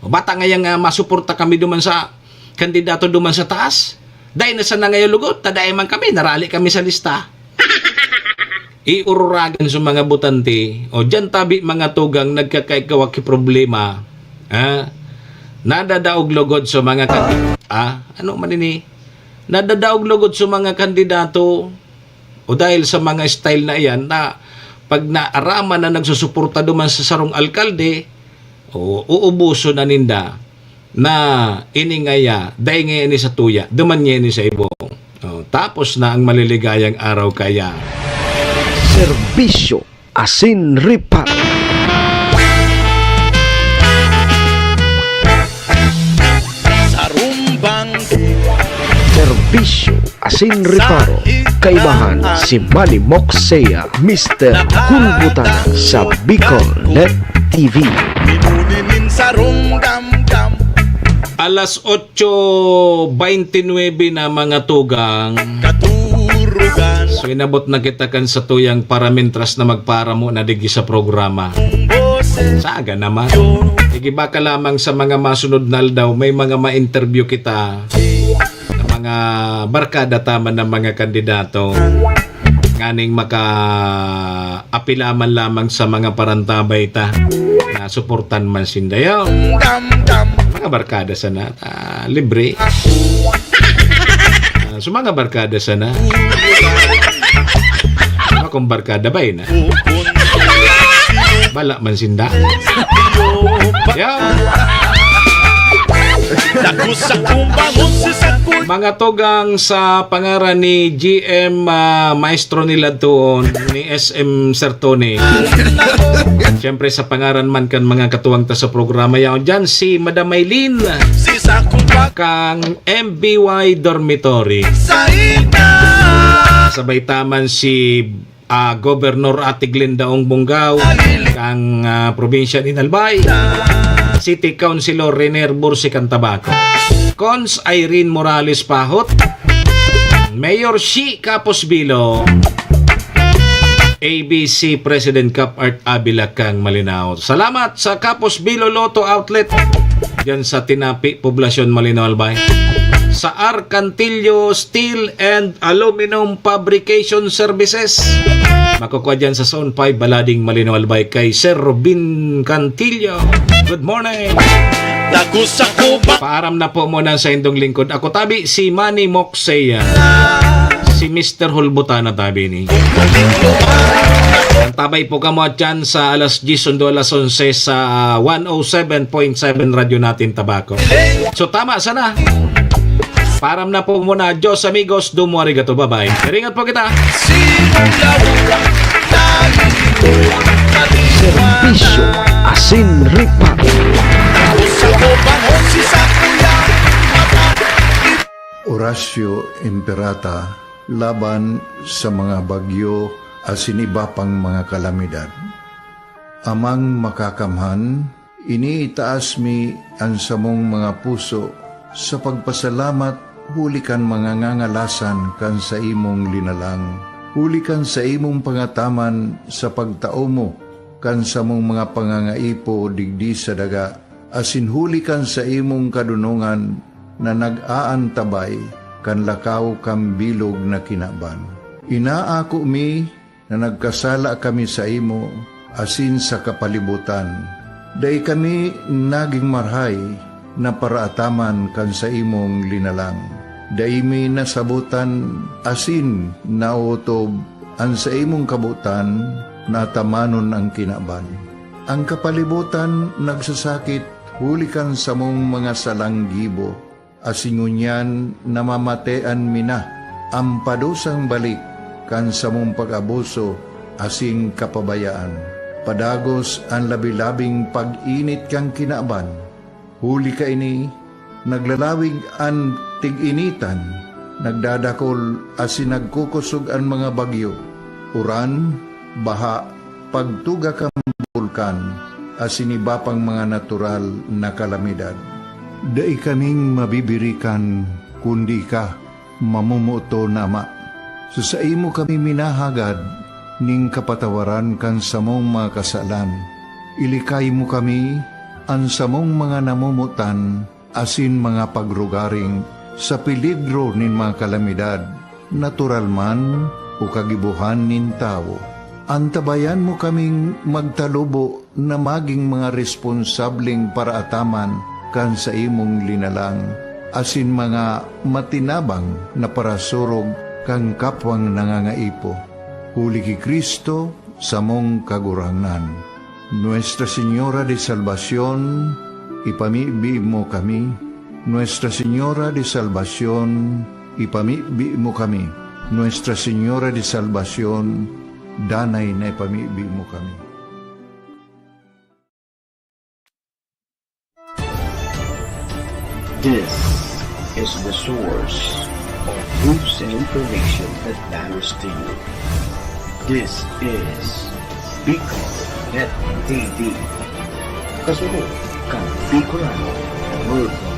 O bata nga yan nga masuporta kami duman sa kandidato duman sa taas. Dai na sana ngayon lugod, ta dai man kami, narali kami sa lista. Iururagan sa mga botante, o diyan tabi mga tugang nagkakaikaw ki problema. Ha? Nadadaog lugod sa mga kan-, ah, ano man ini? Nadadaog lugod sa mga kandidato o dahil sa mga style na iyan na pag naaraman na nagsusuporta duman sa sarong alkalde, o uubuson na ninda na ini ngaya, dai ngaya ini sa tuya, duman ngaya ini sa ibong. O, tapos na ang maliligayang araw kaya. Serbisyo asin reparo. Sarumbang. Serbisyo asin reparo. Kaibahan si Manny Moxea, Mister Hulbutana sa Bicol Net T V. Minuni nin sarong damdam. Alas otso beintinuebe na, mga tugang. Katurugan. So, inabot na kita kan satuyang paramintras na magparamo na digdi sa programa. Saga naman. Igiba ka lamang sa mga masunod na aldaw, may mga ma-interview kita na mga barkada ta man na mga kandidato. Nganing maka-apila man lamang sa mga parantabay ta na suportan man sinda. Yo. Mga barkada sana, ah, libre. Ah, so mga barkada sana. Mga kung barkada ba yun, ah? Bala man sinda. Yo. Mga tugang, sa pangaran ni G M, ah, Maestro nila doon, ni S M Sir Tony. Siyempre, sa pangaran man kan mga katuwang ta sa programa, yaon dyan si Madam Maylin, kang M B Y Dormitory. Sabay ta man si ah, Gobernador Ate Glenda Ong Bongao, kang, ah, probinsya nin Albay, City Councilor Renier Bursi kan Tabaco, Cons Irene Morales Pahot, Mayor Shi Capos Bilo, A B C President Cap Art Avila kang Malinao. Salamat sa Capos Bilo Lotto Outlet, diyan sa Tinapi, Poblacion, Malinao, Albay. Sa Arcantillo Steel and Aluminum Fabrication Services. Makukuha dyan sa Zone five, Balading, Malinao, Albay, kay Sir Robin Cantillo. Good morning. Paaram na po muna sa indong lingkod. Ako tabi, si Manny Moxea. Si Mister Hulbutana tabi ni. Ang tabay po kamo at dyan sa alas diyes sundo alas onse sa one oh seven point seven Radyo Natin Tabaco. So, tama sana. Param na po muna. Diyos, amigos, dumo arigato. Bye-bye. Iringat po kita. Serbisyo asin ripat. Horacio Imperata laban sa mga bagyo asin iba pang mga kalamidad. Amang Makakamhan, iniitaas mi an samong mga puso sa pagpasalamat huli kan mga ngangalasan kan saimong linalang, huli kan saimong pangataman sa pagtao mo kan samong mga pangangaipo digdi sa daga, asin huli kan saimong kadonongan na nag-aantabay kan lakaw kan bilog na kinaban. Inaako mi na nagkasala kami saimo asin sa kapalibotan. Dai kami nagin marahay na paraataman kan saimong linalang. Dai mi nasabotan asin naotob an saimong kabotan na atamanon an kinaban. An kapalibotan nagsasakit huli kan samong mga salang gibo, asin ngunyan namamatean mi na an padusang balik kan samong pag-abuso asin kapabayaan. Padagos an labi-labing pag-init kan kinaban. Huli kaini, naglalawig an tig-initan, nagdadakol asin nagkukosog an mga bagyo, uran, baha, pagtuga kan bulkan, asin iba pang mga natural na kalamidad. Dai kaming mabibirikan, kundi ika, mamomoton na Ama. Sa saimo kami minahagad ning kapatawaran kan samong mga kasalan. Ilikay mo kami, an samong mga namomotan, asin mga pagrugaring sa peligro nin mga kalamidad, natural man o kagibohan nin tawo. Antabayan mo kaming magtalubo na magin mga responsableng paraataman kan saimong linalang, asin mga matinabang na parasurog kan kapwang nangangaipo. Huli ki Cristo, samong Kagurangnan. Nuestra Señora de Salvacion, ipamibi mo kami. Nuestra Señora de Salvacion, ipamibi mo kami. Nuestra Señora de Salvacion, danay na ipamibi mo kami. This is the source of news and information that matters to you. This is Bicol Net T V. Kasunod kan Bicolano Worldwide.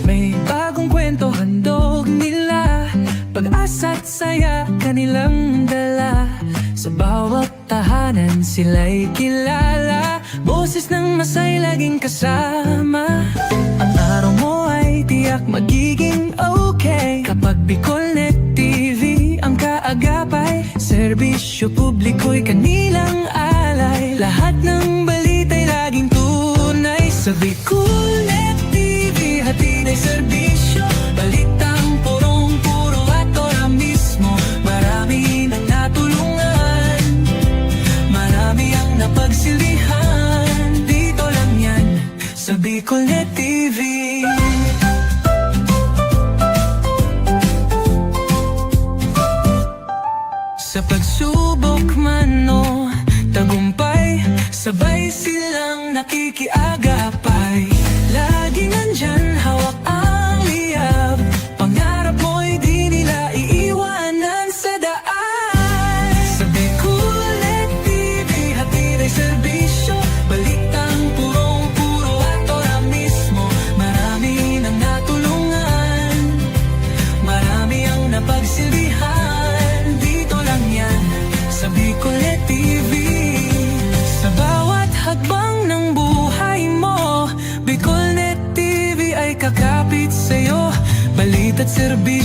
May bagong kwento handog nila, pag-asa at saya kanilang dala. Sa bawat tahanan sila'y kilala, boses ng masay laging kasama. Ang araw mo ay tiyak magiging okay kapag Bicolnet T V ang kaagapay. Serbisyo publiko'y kanilang alay, lahat ng balita'y laging tunay. Sa Bicolnet T V, hatid ay serbisyo, balitang purong-puro at ora mismo. Marami nang natulungan, marami ang napagsilbihan. Dito lang yan, sa Bicolnet T V. Sa pagsubok man o tagumpay, sabay silang nakikiagapay. Laging nandyan, hawak ang liyab, pangarap mo'y di nila iiwanan sa daan. Sa Bicolnet T V, hatid ay serbisyo, balitang purong-puro at ora mismo. Marami nang natulungan, marami ang napagsilbihan. Dito lang yan, sa Bicolnet T V. Sa bawat hakbang ng buhay mo, Bicolnet T V ay kakapit sa'yo. Balita't serbisyo,